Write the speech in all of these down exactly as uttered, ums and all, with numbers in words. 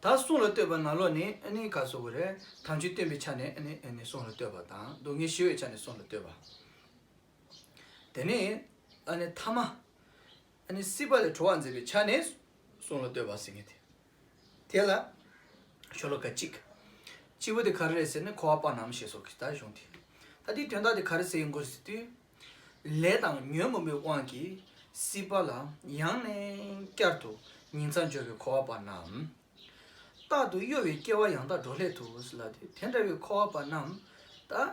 ད་གསུང་ལ་ལྟོས་པ་ནང་ལོགས་ནས་ཨ་ནི་ག་སོགས་པ་རེད། དམ་ཆོས་སྟོན་པའི་ཆ་ནས་ཨ་ནི་ཨ་ནི་གསུང་ལ་ལྟོས་པ་དང་། སྡུག་བསྔལ་ཞི་བའི་ཆ་ནས་གསུང་ལ་ལྟོས་པ། དེ་ནས་ཨ་ནི་ཐ་མ་ཨ་ནི་སྲིད་པ་ལས་གྲོལ་བར་མཛད་པའི་ཆ་ནས་གསུང་ལ་ལྟོས་པ་ཟེར་མཁན་དེ། དེ་ལ་ཤོ་ལོ་ཀ་གཅིག་གཅིག་པོ་དེ་ག་རེ་རེད་ཟེར་ན། འཁོར་བ་དཔག་རྣམས་ཞེས་སོགས་ཀྱི་ད་གཞུང་དེ། ད་དེའི་དོན་དག་དེ་ག་རེ་ཟེར་ཡོང་གི་རེད་ཟེར་དུས། ལས་དང་ཉོན་མོངས་པའི་དབང་གིས་སྲིད་པ་ལ་ཡང་ནས་བསྐྱར་དུ་ཉིང་མཚམས་སྦྱོར་བའི་འཁོར་བ་དཔག་རྣམས། རྟག་ཏུ་གཡོ་བའི་སྐྱེ་བ་ཡང་དག་སྒྲོག་སླད་དུ་ཟེར་ལབ་དུས། དེ་འདྲ་བའི་འཁོར་བ་དཔག་རྣམས་ད།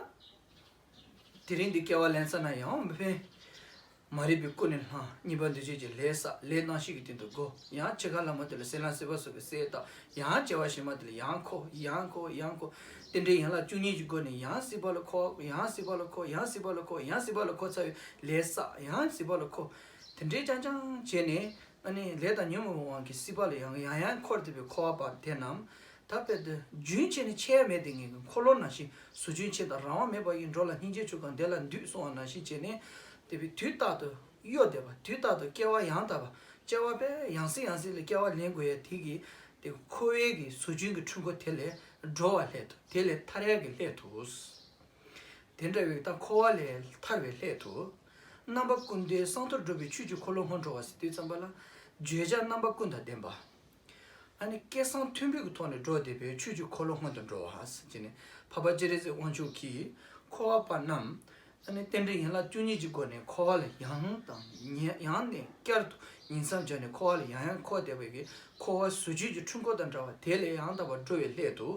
དེ་རིང་འདི་སྐྱེ་བ་ལེན་ཚར་ན་ཡང་མི་ཕན། མ་རིག་པའི་ཀུན་ནས་བསླངས། གཉིས་པ་འདུ་བྱེད་ཀྱི་ལས་བསགས། ལས་རྣམ་ཤེས་ཀྱི་སྟེང་དུ་བསྒོ། ཡང་འཆི་ཁ་ལ་མ་དེ་ལ་སེམས་ལ་སྲིད་པ་སོགས་ཀྱི་སྲེད་དང་། ཡང་སྐྱེ་བ་ཕྱི་མ་དེ་ལ་ཡང་འཁོར། ཡང་འཁོར། ཡང་འཁོར། རྟེན་འབྲེལ་ཡན་ལག་བཅུ་གཉིས་ཀྱི་སྒོ་ནས་ཡང་སྲིད་པ་ལ་འཁོར། ཡང་སྲིད་པ་ལ་འཁོར། ཡང་སྲིད་པ་ལ་འཁོར། ཡང་སྲིད་པ་ལ་འཁོར་ཚར་བའི་ལས་བསགས། ཡང་སྲིད་པ་ལ་འཁོར། དེ་འདྲའི་རྐྱང་རྐྱང་བྱས་ནས། ཨ་ནི་ལས་དང་ཉོན་མོངས་པའི་དབང་གིས་སྲིད་པ་ལ་ཡང་ཡང་ཡང་འཁོར་བསྡད་པའི་འཁོར་བ་དཔག་དེ་རྣམས། ད་དཔེ་དེ་རྒྱུན་ཆད་ནས་ཆད་ཡ་མེད་དེ་ངེས་ཀྱི་འཁོར་ལོ་ནང་བཞིན། ཟུར་རྒྱུན་ཆད་དང་རང་དབང་མེད་པ་ཡིས། འགྲོ་ལ་སྙིང་རྗེ་ཆུ་གང་བདེ་ལ་འདུད་གསུངས་པ་ནང་བཞིན་བྱས་ནས། དེ་བས་དུས་རྟག་ཏུ་གཡོ་བསྡད་པ། དུས་རྟག་ཏུ་སྐྱེ་བ་ཡང་དག་པ། སྐྱེ་བ་དཔེ་ཡང་སེ་ཡང་སེ་ལ་སྐྱེ་བ་ལེན་དགོས་ཡ་དེ་གིས། དེ་འཁོར་བའི་གི་ཟུར་རྒྱུན་གྱི་འཁྲུལ་འཁོར་དེ་ལས་སྒྲོལ་བ་སླད་དུ། དེ་ལས་ཐར་ཡ་གི་སླད་དུ། དེ་འདྲ་བའི་ད་འཁོར་བ་ལས་ཐར་བའི་སླད་དུ། རྣམ་པ་ཀུན་ལྡན་གསང་ཐོར་སྒྲུབ་པའི་ཆོས་ཀྱི་འཁོར་ལོ་སྔོན་འགྲོ་བ་ཟེར་དུས་ཙམ་པ་ལ། བརྗོད་བྱ་རྣམ་པ་ཀུན་དང་ལྡན་པ། ཨ་ནི་སྐད་གསང་མཐོན་པོའི་གི་ཐོག་ནས་སྒྲོག་བསྡད་པའི་ཆོས་ཀྱི་འཁོར་ལོ་སྔོན་དུ་འགྲོ་བ་ཟེར་གྱི་ནས། འཕགས་པ་སྤྱན་རས་གཟིགས་དབང་ཕྱུག་གིས་འཁོར་བ་དཔག་རྣམས། ཨ་ནི་རྟེན་འབྲེལ་ཡན་ལག་བཅུ་གཉིས་ཀྱི་སྒོ་ནས་འཁོར་བ་ལ་ཡང་དང་ཡང་ནས་བསྐྱར་དུ་ཉིང་མཚམས་སྦྱར་ནས་འཁོར་བ་ལ་ཡང་ཡང་འཁོར་བསྡད་པའི་གི་འཁོར་བ་ཟུར་རྒྱུན་གྱི་འཁྲུལ་འཁོར་དང་འདྲ་བ་དེ་ལས་ཡང་དག་པར་སྒྲོལ་བའི་སླད་དུ།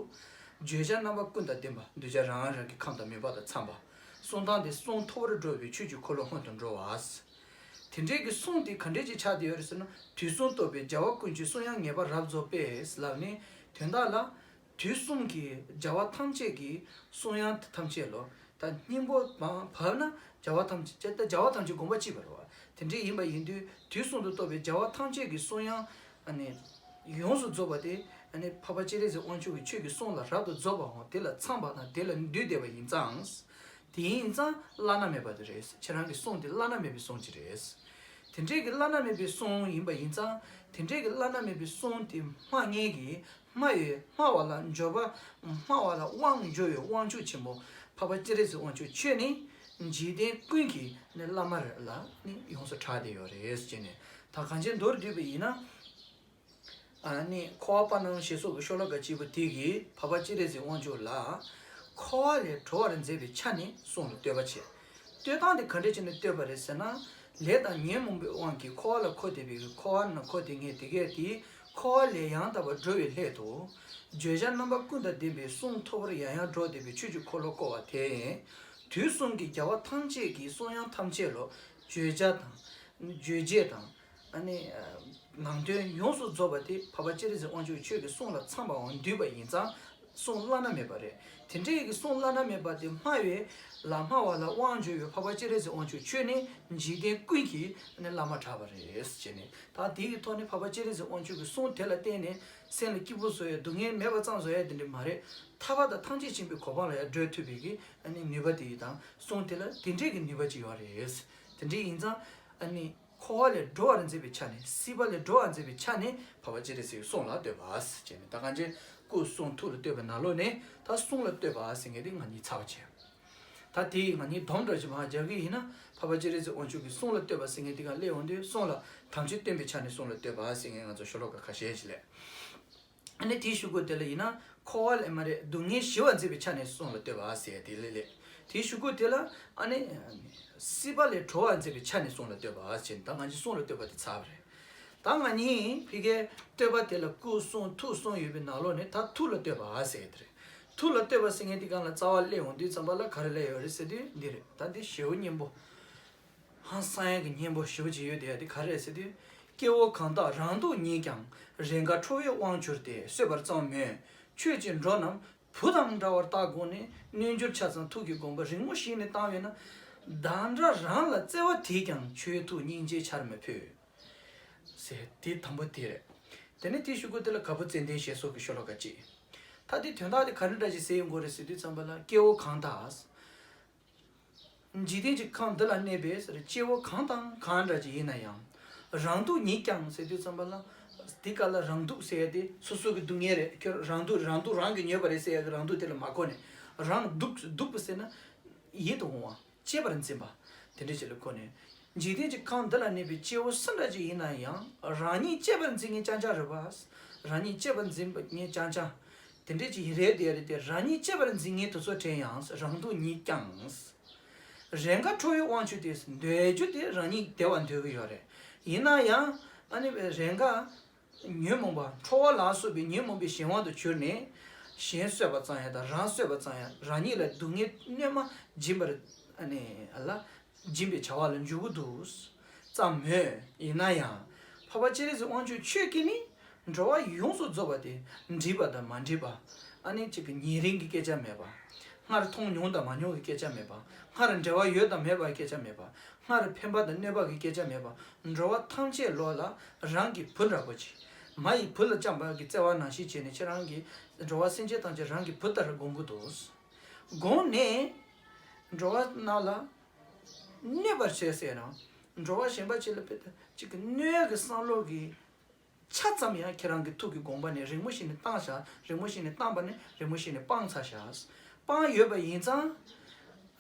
བརྗོད་བྱ་རྣམ་པ་ཀུན་དང་ལྡན་པ། གདུལ་བྱ་རང་རང་གི་ཁམས་དང་མོས་པ་དང་འཚམས་པ། གསུང་སྟངས་དེ་གསུང་མཐོ་བར་སྒྲོག་པའི་ཆོས་ཀྱི་འཁོར་ལོ་སྔོན་དུ་འགྲོ་བ། དེ་འདྲའི་གི་གསུང་དེ་ག་འདྲས་ཅིག་ཆགས་བསྡད་ཡོད་རེད་ཟེར་ན། དུས་གསུམ་རྟོགས་པའི་རྒྱལ་བ་ཀུན་གྱི་གསུང་དབྱངས་ངེས་པར་རབ་རྫོགས་པས་ལབ་ནས། དོན་དག་ལ། དུས་གསུམ་གྱི་རྒྱལ་བ་ཐམས་ཅད་ཀྱི་གསུང་དབྱངས་ཐམས་ཅད་ལོ། ད་སྙིང་པོ་མ་བབས་ན་རྒྱལ་བ་ཐམས་ཅད་ད་རྒྱལ་བ་ཐམས་ཅད་དགོངས་པ་གཅིག་པ་རེད་བ། དེ་འདྲའི་ཡིན་པ་ཡིན་དུས། དུས་གསུམ་དུ་རྟོགས་པའི་རྒྱལ་བ་ཐམས་ཅད་ཀྱི་གསུང་དབྱངས་ཨ་ནི་ཡོངས་སུ་རྫོགས་པ་དེ། ཨ་ནི་འཕགས་པ་སྤྱན་རས་གཟིགས་དབང་ཕྱུག་གི་ཆོས་ཀྱི་གསུང་ལ་རབ་ཏུ་རྫོགས་པའམ་དེ་ལ་འཚམས་པ་དང་དེ་ལ་འདུད་བསྡད་པ་ཡིན་ཙང་། དེ་ཡིན་ཙང་བླ་ན་མེད་པ་དེ་རེད། ཁྱེད་རང་གི་གསུང་དེ་བླ་ན་མེད་པའི་གསུང་ཅིག་རེད། དེ་འདྲའི་གི་བླ་ན་མེད་པའི་གསུང་ཡིན་པ་ཡིན་ཙང་། དེ་འདྲའི་གི་བླ་ན་མེད་པའི་གསུང་དེ་སྨྲ་མཁན་གྱི་སྨྲ་བའི་སྨྲ་བ་ལ་འཇུག་པ། སྨྲ་བ་ལ་དབང་འཇུག་པའི་དབང་ཕྱུག་ཆེན་པོ་འཕགས་པ་སྤྱན་རས་གཟིགས་དབང་ཕྱུག་ཁྱོད་ནི་འཇིག་རྟེན་ཀུན་གྱི་ནི་བླ་མ་རེད་ལ་ནི་ཡོངས་སུ་གྲགས་བསྡད་ཡོད་རེད་ཟེར་ནས། ད་གང་ཅི་མདོར་བསྡུས་པ་ཡིན་ན། ཨ་ནི་འཁོར་བ་དཔག་རྣམས་ཞེས་སོགས་ཀྱི་ཤོ་ལོ་ཀ་གཅིག་པོ་དེ་གིས་འཕགས་པ་སྤྱན་རས་གཟིགས་དབང་ཕྱུག་ལ། འཁོར་བ་ལས་གྲོལ་བར་མཛད་པའི་ཆ་ནས་གསུང་ལ་བསྟོད་པ་བྱས། བསྟོད་སྟངས་དེ་ག་འདྲ་བྱས་ནས་བསྟོད་པ་རེད་ཟེར་ན། ལས་དང་ཉོན་མོངས་པའི་དབང་གིས་འཁོར་བ་ལ་འཁོར་བསྡད་པའི་འཁོར་བ་ན་འཁོར་བསྡད་མཁན་དེ་གས་དེ། འཁོར་བ་ལས་ཡང་དག་པར་སྒྲོལ་བའི་སླད་དུ། བརྗོད་བྱ་རྣམ་པ་ཀུན་དང་ལྡན་པའི་གསུང་མཐོ་བར་ཡང་ཡང་སྒྲོག་བསྡད་པའི་ཆོས་ཀྱི་འཁོར་ལོ་བསྐོར་བ་དེ། དུས་གསུམ་གྱི་རྒྱལ་བ་ཐམས་ཅད་ཀྱི་གསུང་དབྱངས་ཐམས་ཅད་ལོ། བརྗོད་བྱ་དང་། རྗོད་བྱེད་དང་། ཨ་ནི། ནང་དོན་ཡོངས་སུ་རྫོགས་པ་དེ་འཕགས་པ་སྤྱན་རས་གཟིགས་དབང་ཕྱུག་ཆོས་ཀྱི་གསུང་ལ་འཚམས་པའམ་འདུས་པ་ཡིན་ཙང་། གསུང་བླ་ན་མེད་པ་རེད། དེ་འདྲའི་གི་གསུང་བླ་ན་མེད་པ་དེ་སྨྲ་བའི་ལ་སྨྲ་བ་ལ་དབང་བསྒྱུར་བའི་འཕགས་པ་སྤྱན་རས་གཟིགས་དབང་ཕྱུག་ཁྱོད་ནི་འཇིག་རྟེན་ཀུན་གྱི་ནི་བླ་མ་གྲགས་པ་རེད་ཟེར་ནས། ད་དེ་གི་ཐོག་ནས་འཕགས་པ་སྤྱན་རས་གཟིགས་དབང་ཕྱུག་གི་གསུང་དེ་ལ་བརྟེན་ནས་སེམས་ལ་སྐྱིད་པོ་བཟོ་ཡ། སྡུག་བསྔལ་མེད་པ་ཙམ་བཟོ་ཡ་དེ་འདྲ་མ་རེད། ཐར་པ་དང་ཐམས་ཅད་མཁྱེན་པའི་གོ་འཕང་ལ་ཡང་བགྲོད་ཐུབ་པའི་གི་ཨ་ནི་ནུས་པ་དེ་ཡི་དང་གསུང་དེ་ལ་དེ་འདྲའི་གི་ནུས་པ་ཅིག་ཡོད་རེད། དེ་འདྲའི་ཡིན་ཙང་ཨ་ནི། འཁོར་བ་ལས་སྒྲོལ་བར་མཛད་པའི་ཆ་ནས། སྲིད་པ་ལས་སྒྲོལ་བར་མཛད་པའི་ཆ་ནས་འཕགས་པ་སྤྱན་རས་གཟིགས་གསུང་ལ་བསྟོད་པ་ཟེར་ནས། ད་གང་ཅི་སྐུ་གསུང་ཐུགས་ལ་བསྟོད་པའི་ནང་ལོགས་ནས་ད་གསུང་ལ་བསྟོད་པ་ཟེར་མཁན་དེ་ང་གཉིས་ཚར་བ་བྱས། ད་དེ་ང་གཉིས་སྡོམ་འདྲ་ཞིག་མར་རྒྱག་གི་ཡིན་ན། འཕགས་པ་སྤྱན་རས་གཟིགས་དབང་ཕྱུག་གིས་གསུང་ལ་བསྟོད་པ་ཟེར་མཁན་དེ་ག་སླེབས་ཡོང་དུས། གསུང་ལ་དམ་ཆོས་སྟོན་པའི་ཆ་ནས་གསུང་ལ་བསྟོད་པ་ཟེར་མཁན་ང་ཚོ་ཤོ་ལོ་ཀ་ཁ་ཤས་ཤིག་སླེབས། ཨ་ནི་དེའི་གཞུག་གུ་དེ་ལ་ཡིན་ན། འཁོར་བ་ལས་མ་རེད། སྡུག་བསྔལ་ཞི་བར་མཛད་པའི་ཆ་ནས་གསུང་ལ་བསྟོད་པ་ཟེར་དེ་ལས་ལས། དེའི་གཞུག་གུ་དེ་ལ་ཨ་ནི་སྲིད་པ་ལས་གྲོལ་བར་མཛད་པའི་ཆ་ནས་གསུང་ལ་བསྟོད་པ་ཟེར། ད་ང་གཉིས་གསུང་ལ་བསྟོད་པ་དེ་ཚར་བ་རེད། ད་ང་གཉིས་ཕ་གིའི་བསྟོད་པ་དེ་ལ་སྐུ་གསུང་ཐུགས་གསུམ་ཡོད་པའི་ནང་ལོགས་ནས་ད་ཐུགས་ལ་བསྟོད་པ་ཟེར་དེ་རེད། ཐུགས་ལ་བསྟོད་པ་ཟེར་མཁན་དེ་སྒང་ལ་རྩ་བ་སླེབས་ཡོང་དུས་ཙམ་པ་ལ་ག་རེ་སླེབས་ཡོད་རེད་ཟེར་དུས་འདི་རེད། ད་འདི་ཞེ་པོ་སྙན་པོ། ཧང་སང་ཡག་གི་སྙན་པོ་ཞེ་པོ་ཅིག་ཡོད་དེ། དེ་ག་རེ་རེད་ཟེར་དུས། སྐྱེ་བོ་གང་དག་རང་སྡུག་ཉིད་ཀྱང་། རེས་འགའ་ཁྲོ་བོའི་དབང་གྱུར་ཏེ། གསོད་པར་བརྩམས་མོད། ཁྱོད་ཀྱིས་འགྲོ་རྣམས་བུ་དང་འདྲ་བར་བལྟ་དགོངས་ནས། རྣལ་འབྱོར་ཆ་ཚང་ཐུགས་ཀྱི་དགོངས་པ་རིང་མོ་ཞིག་ནས་བཏང་བས་ན། བདག་འདྲ་རང་ལ་བརྩེ་བ་དེས་ཀྱང་། ཁྱོད་ཐུགས་སྙིང་རྗེ་ཆར་མི་ཕོད། ཟེར་དེ་དང་པོ་དེ་རེད། དེ་ནས་དེའི་གཞུག་གུ་དེ་ལ་ག་བུ་ཙན་དན་ཞེས་སོགས་ཀྱི་ཤོ་ལོ་ཀ་གཅིག་ད་དེ་དོན་དག་དེ་ག་འདྲ་འདྲ་ཞིག་ཟེར་ཡོང་གི་རེད་ཟེར་དུས་ཙམ་པ་ལ། སྐྱེ་བོ་གང་དག་འཇིག་རྟེན་གྱི་ཁམས་འདི་ལ་གནས་པའི་ཟེར། སྐྱེ་བོ་གང་དང་གང་འདྲ་ཅིག་ཡིན་ན་ཡང་། རང་སྡུག་ཉིད་ཀྱང་ཟེར་དུས་ཙམ་པ་ལ། དེ་ག་ལ་རང་སྡུག་ཟེར་ཡ་དེ་སོ་སོ་གི་སྡུག་བསྔལ་རེད། ཁྱོད་རང་སྡུག་རང་སྡུག་རང་གིས་ཉོས་པ་རེད་ཟེར་ཡ་གི་རང་སྡུག་དེ་ལ་མ་གོ་ནས། རང་སྡུག་སྡུག་པ་ཟེར་ན་ཡིད་དུ་འོང་བ། གཅེས་པར་འཛིན་པ། དེ་འདྲ་ཅིག་ལ་གོ་ནས། འཇིག་རྟེན་གྱི་ཁམས་འདི་ལ་གནས་པའི་སྐྱེ་བོ་སུ་འདྲ་ཅིག་ཡིན་ན་ཡང་རང་ཉིད་གཅེས་པར་འཛིན་མཁན་རྐྱང་རྐྱང་རེད་པ། རང་ཉིད་གཅེས་པར་འཛིན་པ་མཁན་རྐྱང་རྐྱང་། དེ་འདྲ་ཅིག་རེད་དེ་རེད་དེ། རང་ཉིད་གཅེས་པར་འཛིན་མཁན་དེ་ཚོ་དྲན་ཡང་རང་སྡུག་ཉིད་ཀྱང་། རེས་འགའ་ཁྲོ་བོའི་དབང་ཕྱུག་དེ། འདོད་རྒྱུ་དེ་རང་ཉིད་བདེ་བ་འདོད་ཀྱི་ཡོད་རེད། ཡིན་ན་ཡང་ཨ་ནི་རེས་འགའ་ཉོན་མོངས་པ་ཁྲོ་བ་ལ་སོགས་པའི་ཉོན་མོངས་པའི་གཞན་དབང་དུ་གྱུར་ནས། གཞན་གསོད་པ་ཙམ་ཡང་དང་རང་གསོད་པ་ཙམ་ཡང་། རང་ཉིད་ལ་སྡུག་བསྔལ་བསྣོན་མ་སྦྱིན་པར་ཨ་ནི་ལ་སྦྱིན་པའི་བྱ་བ་ལ་འཇུག་གི་འདུག་ཙམ་མོད། ཡིན་ན་ཡང་འཕགས་པ་སྤྱན་རས་གཟིགས་དབང་ཕྱུག་ཁྱོད་ཀྱིས་ནི་འགྲོ་བ་ཡོངས་སུ་རྫོགས་པ་དེ་འགྲིག་པ་དང་མ་འགྲིག་པ། ཨ་ནི་གཅིག་གི་ཉེ་རིང་གི་སྐད་ཆ་མེད་པ། སྔར་མཐོང་མྱོང་དང་མ་མྱོང་གི་སྐད་ཆ་མེད་པ། སྔར་འབྲེལ་བ་ཡོད་དང་མེད་པའི་སྐད་ཆ་མེད་པ། སྔར་ཕན་པ་དང་གནོད་པ་གི་སྐད་ཆ་མེད་པ། འགྲོ་བ་ཐམས་ཅད་ལོག་ལ་རང་གི་བུ་འདྲ་པོ་ཅིག་མ་ཡི་བུ་ལ་བཅངས་པ་གི་བརྩེ་བ་ནང་བཞིན་བྱས་ནས་ཁྱེད་རང་གིས་འགྲོ་བ་སེམས་ཅན་ཐམས་ཅད་རང་གི་བུ་ལྟར་སྒོམ་གྱི་འདུག་སྒོམ་ནས་འགྲོ་བ་རྣམས་ལ་གནོད་པར་བྱེད་ཟེར་ན། འགྲོ་བ་གཞན་པ་ཅིག་ལ་དཔེ་ཅིག་གི་གནོད་ཀྱི་བསམ་བློ་གི་ཆ་ཙམ་ཡང་ཁྱེད་རང་གི་ཐུགས་ཀྱི་དགོངས་པ་ནས་རིང་མོ་ཞིག་ནས་བཏང་བཞག་རིང་མོ་ཞིག་ནས་བཏང་པ་ནས་རིང་མོ་ཞིག་ནས་སྤངས་ཚར་བཞག་སྤངས་ཡོད་པ་ཡིན་ཙང་།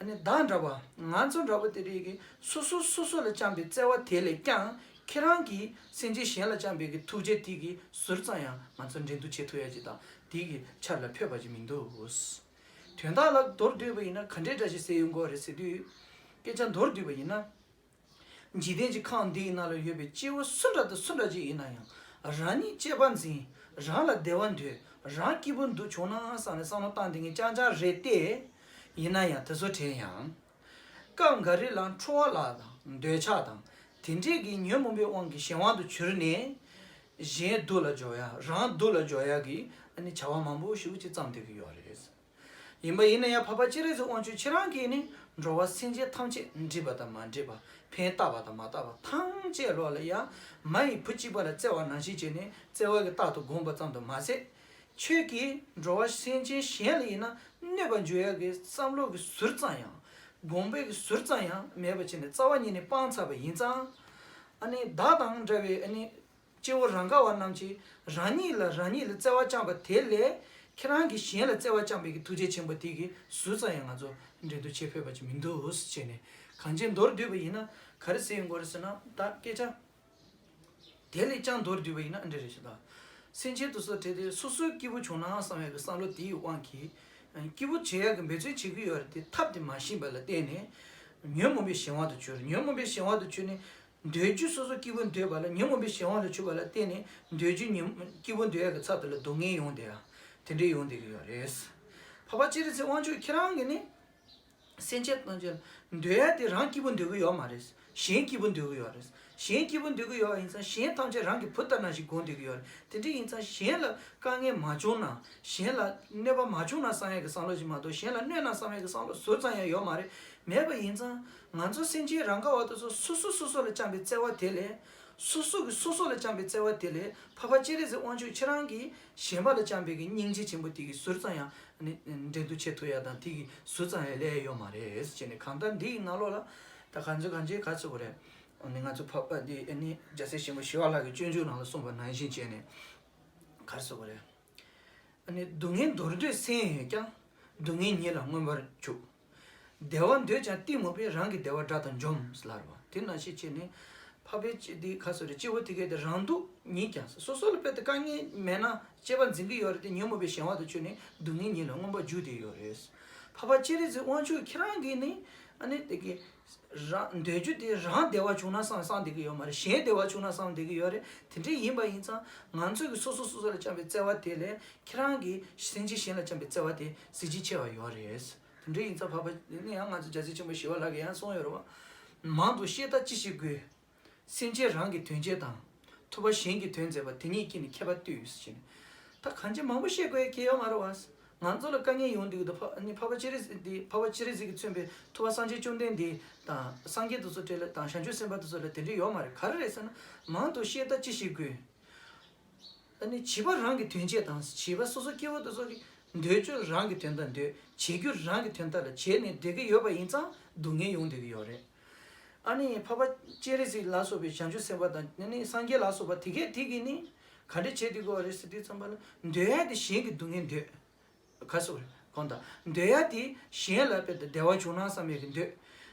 ཨ་ནི་བདག་འདྲ་བ་ང་ཚོ་འདྲ་བོ་དེ་རིགས་ཀྱིས་སོ་སོ་སོ་སོ་ལ་བཅངས་པའི་བརྩེ་བ་དེ་ལས་ཀྱང་ཁྱེད་རང་གིས་སེམས་ཅན་གཞན་ལ་བཅངས་པའི་གི་ཐུགས་རྗེ་དེ་གིས་ཟུར་ཙམ་ཡང་ང་ཚོ་འགྲན་བསྡུར་བྱེད་ཐུབ་ཡ་ཅིག་དང་དེ་གི་ཆར་ལ་ཕོད་པ་ཅིག་མི་འདུག་དོན་དག་ལ་མདོར་བསྡུས་པ་ཡིན་ན་ག་འདྲའི་འདྲ་ཞིག་ཟེར་ཡོང་གི་རེད་ཟེར་དུས། སྐད་ཆ་མདོར་བསྡུས་པ་ཡིན་ན། འཇིག་རྟེན་གྱི་ཁམས་འདིའི་ནང་ལ་ཡོད་པའི་སྐྱེ་བོ་སུ་འདྲ་དང་སུ་འདྲ་ཅིག་ཡིན་ན་ཡང་། རང་ཉིད་གཅེས་པར་འཛིན། རང་ལ་བདེ་བ་འདོད། རང་སྐྱིད་པོ་འདུག་བྱུང་ན་བསམ་ནས་བསམ་བློ་བཏང་བསྡད་མཁན་རྐྱང་རྐྱང་རེད་དེ། ཡིན་ན་ཡང་དེ་ཚོ་དྲན་ཡང་། སྐབས་འགའ་རེ་ལ་ཁྲོ་བ་ལ་དང་འདོད་ཆགས་དང་། དེ་འདྲས་ཀྱི་ཉོན་མོངས་པའི་དབང་གིས་གཞན་དབང་དུ་གྱུར་ནས། གཞན་སྡུག་ལ་སྦྱོར་ཡ་རང་སྡུག་ལ་སྦྱོར་ཡ་གི་ཨ་ནི་བྱ་བ་མང་པོ་ཞིག་ཅིག་བརྩམས་བསྡད་ཀྱི་ཡོད་རེད། ཡིན་པ་ཡིན་ན་ཡང་འཕགས་པ་སྤྱན་རས་གཟིགས་དབང་ཕྱུག་ཁྱེད་རང་གིས་ནི་འགྲོ་བ་སེམས་ཅན་ཐམས་ཅད་འགྲིག་པ་དང་མ་འགྲིག་པ། ཕན་བཏགས་པ་དང་མ་བཏགས་པ་ཐམས་ཅད་ལོག་ལ་ཡང་མ་ཡི་བུ་གཅིག་པ་ལ་བརྩེ་བ་ནང་བཞིན་བྱས་ནས་བརྩེ་བ་གིས་རྟག་ཏུ་བསྒོམས་པ་ཙམ་དུ་མ་ཟད། ཁྱོད་ཀྱིས་འགྲོ་བ་སེམས་ཅན་གཞན་ལ་ཡིན་ན་གནོད་པ་འཇུག་ཡག་གི་བསམ་བློ་གི་ཟུར་ཙམ་ཡང་། དགོངས་པའི་གི་ཟུར་ཙམ་ཡང་མེད་པ་བྱས་ནས་རྩ་བ་ཉིད་ནས་སྤངས་ཚར་བ་ཡིན་ཙང་། ཨ་ནི་བདག་དང་འདྲ་བའི་ཨ་ནི། སྐྱེ་བོ་རང་ག་བ་རྣམས་ཀྱིས་རང་ཉིད་ལ་རང་ཉིད་ལ་བརྩེ་བ་བཅངས་པ་དེ་ལས་ཁྱེད་རང་གིས་གཞན་ལ་བརྩེ་བ་བཅངས་པའི་གི་ཐུགས་རྗེ་ཆེན་པོ་དེ་གིས་ཟུར་ཙམ་ཡང་ང་ཚོ་འགྲན་བསྡུར་བྱེད་ཕོད་པ་ཅིག་མི་འདུག་ཟེར་བྱས་ནས་གང་ཅི་མདོར་བསྡུས་པ་ཡིན་ན་ག་རེ་ཟེར་ཡོང་གི་རེད་ཟེར་ན་ད་སྐད་ཆ་དེ་ལས་ཀྱང་མདོར་བསྡུས་པ་ཡིན་ན་འདི་རེད་ཞུ་ད། སེམས་ཅན་དེ་ཚོ་དེ་དེ་སོ་སོའི་སྐྱིད་པོ་བྱུང་ན་བསམ་ཡག་གི་བསམ་བློ་དེའི་དབང་གིས་སྐྱིད་པོ་བྱེད་ཡག་གི་འབད་བརྩོན་བྱེད་ཀྱི་ཡོད་རེད་དེ་ཐབས་དེ་མ་ཤེས་པ་ལ་བརྟེན་ནས་ཉོན་མོངས་པའི་གཞན་དབང་དུ་གྱུར། ཉོན་མོངས་པའི་གཞན་དབང་དུ་གྱུར་ནས། འདོད་རྒྱུ་སོ་སོ་སྐྱིད་པོ་འདོད་པ་ལ་ཉོན་མོངས་པའི་གཞན་དབང་ལ་ཆུད་པ་ལ་བརྟེན་ནས་འདོད་རྒྱུ་ཉོན་སྐྱིད་པོ་འདོད་ཡག་གི་ཚབ་དེ་ལ་སྡུག་བསྔལ་ཡོང་བསྡད་ཡ། དེ་འདྲས་ཡོང་བསྡད་ཀྱི་ཡོད་རེད། འཕགས་པ་སྤྱན་རས་གཟིགས་དབང་ཕྱུག་ཁྱེད་རང་གིས་ནི། སེམས་ཅན་ཐམས་ཅད་འདོད་ཡག་དེ་རང་སྐྱིད་པོ་འདོད་ཀྱི་ཡོད་མ་རེད། གཞན་སྐྱིད་པོ་འདོད་ཀྱི་ཡོད་རེད། གཞན་སྐྱིད་པོ་འདོད་ཀྱི་ཡོད་པ་ཡིན་ཙང་གཞན་ཐམས་ཅད་རང་གི་བུ་ལྟར་ན་ཞིག་སྒོམ་བསྡད་ཀྱི་ཡོད་རེད། དེ་འདྲས་ཡིན་ཙང་གཞན་ལ་དཀའ་ངལ་མ་བྱུང་ན་གཞན་ལ་གནོད་པ་མ་བྱུང་ན་བསམ་ཡག་གི་བསམ་བློ་ཞིག་མ་གཏོགས་གཞན་ལ་གནོད་ན་བསམ་ཡག་གི་བསམ་བློ་ཟུར་ཙམ་ཡང་ཡོད་མ་རེད། མེད་པ་ཡིན་ཙང་ང་ཚོ་སེམས་ཅན་རང་ག་བ་དེ་ཚོ་སོ་སོ་སོ་སོ་ལ་བཅངས་པའི་བརྩེ་བ་དེ་ལས། སོ་སོ་གིས་སོ་སོ་ལ་བཅངས་པའི་བརྩེ་བ་དེ་ལས་འཕགས་པ་སྤྱན་རས་གཟིགས་དབང་ཕྱུག་ཁྱེད་རང་གིས་གཞན་པ་ལ་བཅངས་པའི་གི་སྙིང་རྗེ་ཆེན་པོ་དེ་གི་ཟུར་ཙམ་ཡང་ནི་འགྲན་བསྡུར་བྱེད་ཐུབ་ཡ་དང་དེ་གི་ཟུར་ཙམ་ཡང་སླེབས་ཡ་ཡོད་མ་རེད་ཟེར་ནས་གང་ལྟར་འདི་ཡི་ནང་ལོགས་ལ་ད་གང་ཚོད་གང་ཅི་ག་ཚོད་གོ་རེད། ནི་ང་ཚོ་འཕགས་པ་འདི་ནི་རྒྱལ་སྲས་ཆེན་པོ་ཞི་བ་ལྷ་གི་སྤྱོད་འཇུག་ནང་ལ་གསུངས་པ་ནང་བཞིན་བྱས་ནས་ག་རེ་ཟེར་དགོས་རེད། ཨ་ནི་སྡུག་བསྔལ་འདོར་འདོད་སེམས་ཡོད་ཀྱང་། སྡུག་བསྔལ་ཉིད་ལ་མངོན་པར་འཇུག་བདེ་བ་འདོད་ཀྱང་གཏི་མུག་པས། རང་གི་བདེ་བ་དགྲ་དང་འཇོམས་ལབ་པ་དེ་ནང་བཞིན་བྱས་ནས། འཕགས་པའི་སྤྱི་དེ་ཁ་སོ་རེ་སྐྱེ་བོ་དེ་གས་དེ་རང་སྡུག་ཉིད་ཀྱང་སོ་སོ་ལ་དཔེ་དེ་དཀའ་ངལ་མེད་ན་གཅེས་པར་འཛིན་གྱི་ཡོད་རེད་དེ་ཉོན་མོངས་པའི་གཞན་དབང་དུ་གྱུར་ནས་སྡུག་བསྔལ་ཉིད་ལ་མངོན་པར་འཇུག་བསྡད་ཡོད་རེད། འཕགས་པ་སྤྱན་རས་གཟིགས་དབང་ཕྱུག་ཁྱེད་རང་གིས་ནི་ཨ་ནི་དེ་གས། རང་འདོད་རྒྱུ་དེ་རང་བདེ་བ་བྱུང་ན་བསམ་བསམ་བསྡད་ཀྱི་ཡོད་མ་རེད། གཞན་བདེ་བ་བྱུང་ན་བསམ་བསྡད་ཀྱི་ཡོད་རེད། དེ་འདྲ་ཡིན་པ་ཡིན་ཙང་ང་ཚོ་གིས་སོ་སོ་སོ་སོ་ལ་བཅངས་པའི་བརྩེ་བ་དེ་ལས་ཁྱེད་རང་གིས་སེམས་ཅན་གཞན་ལ་བཅངས་པའི་བརྩེ་བ་དེ་གཟི་བརྗིད་ཆེ་བ་ཡོད་རེད། དེ་འདྲ་ཡིན་ཙང་འཕགས་པ་ནི་ཡང་ང་ཚོ་རྒྱལ་སྲས་ཆེན་པོ་ཞི་བ་ལྷ་གིས་ཡང་གསུངས་ཡོད་རེད་བ། མང་དུ་བཤད་ད་ཅི་ཞིག་དགོས། སེམས་ཅན་རང་གི་དོན་བྱེད་དང་། ཐུབ་པ་གཞན་གྱི་དོན་མཛད་པ་དེ་ཉིད་ཀྱིས་ནི་མཁས་པ་བཏུད་ཟེར་ནས། ད་གང་ཅི་མང་པོ་བཤད་དགོས་ཡ་གལ་ཡོད་མ་རེད་བ། ང་ཚོ་ལ་དཀའ་ངལ་ཡོང་དུས་ད་ཕ་ནི་འཕགས་པ་སྤྱན་རས་གཟིགས་འདི་འཕགས་པ་སྤྱན་རས་གཟིགས་ཀྱིས་མཚོན་པའི་ཐུབ་པ་སངས་རྒྱས་བཅོམ་ལྡན་འདས་དང་སངས་རྒྱས་དེ་ཚོ་འབྲེལ་ལ་དང་བྱང་ཆུབ་སེམས་དཔའ་དེ་ཚོ་ལ་དེ་འདྲ་ཡོད་མ་རེད། ག་རེ་རེད་ཟེར་ན་མང་དུ་བཤད་ད་ཅི་ཞིག་དགོས། ཨ་ནི་བྱིས་པ་རང་གི་དོན་བྱེད་དང་བྱིས་པ་སོ་སོ་སྐྱེ་བོ་དེ་ཚོ་གི་འདོད་རྒྱུ་རང་གི་དོན་དག་འདོད་བྱེད་རྒྱུ་རང་གི་དོན་དག་ལ་བྱས་ནས་བསྡད་ཀྱི་ཡོད་པ་ཡིན་ཙང་སྡུག་བསྔལ་ཡོང་བསྡད་ཀྱི་ཡོད་རེད། ཨ་ནི་འཕགས་པ་སྤྱན་རས་གཟིགས་ལ་སོགས་པའི་བྱང་ཆུབ་སེམས་དཔའ་དང་ཨ་ནི་སངས་རྒྱས་ལ་སོགས་པ་དེ་གས་དེ་གིས་ནི་ ག་འདྲ་བྱེད་དགོས་རེད་ཟེར་དུས་ཙམ་པ་ལ། འདོད་ཡག་དེ་གཞན་གྱི་སྡུག་བསྔལ་འདོད། ག་སོགས་རེད་གང་ལྟར་འདོད་ཡག་དེ་གཞན་ལ་དཔེ་དང་བདེ་བ་བྱུང་ན་བསམ་ཡག་གི་འདོད།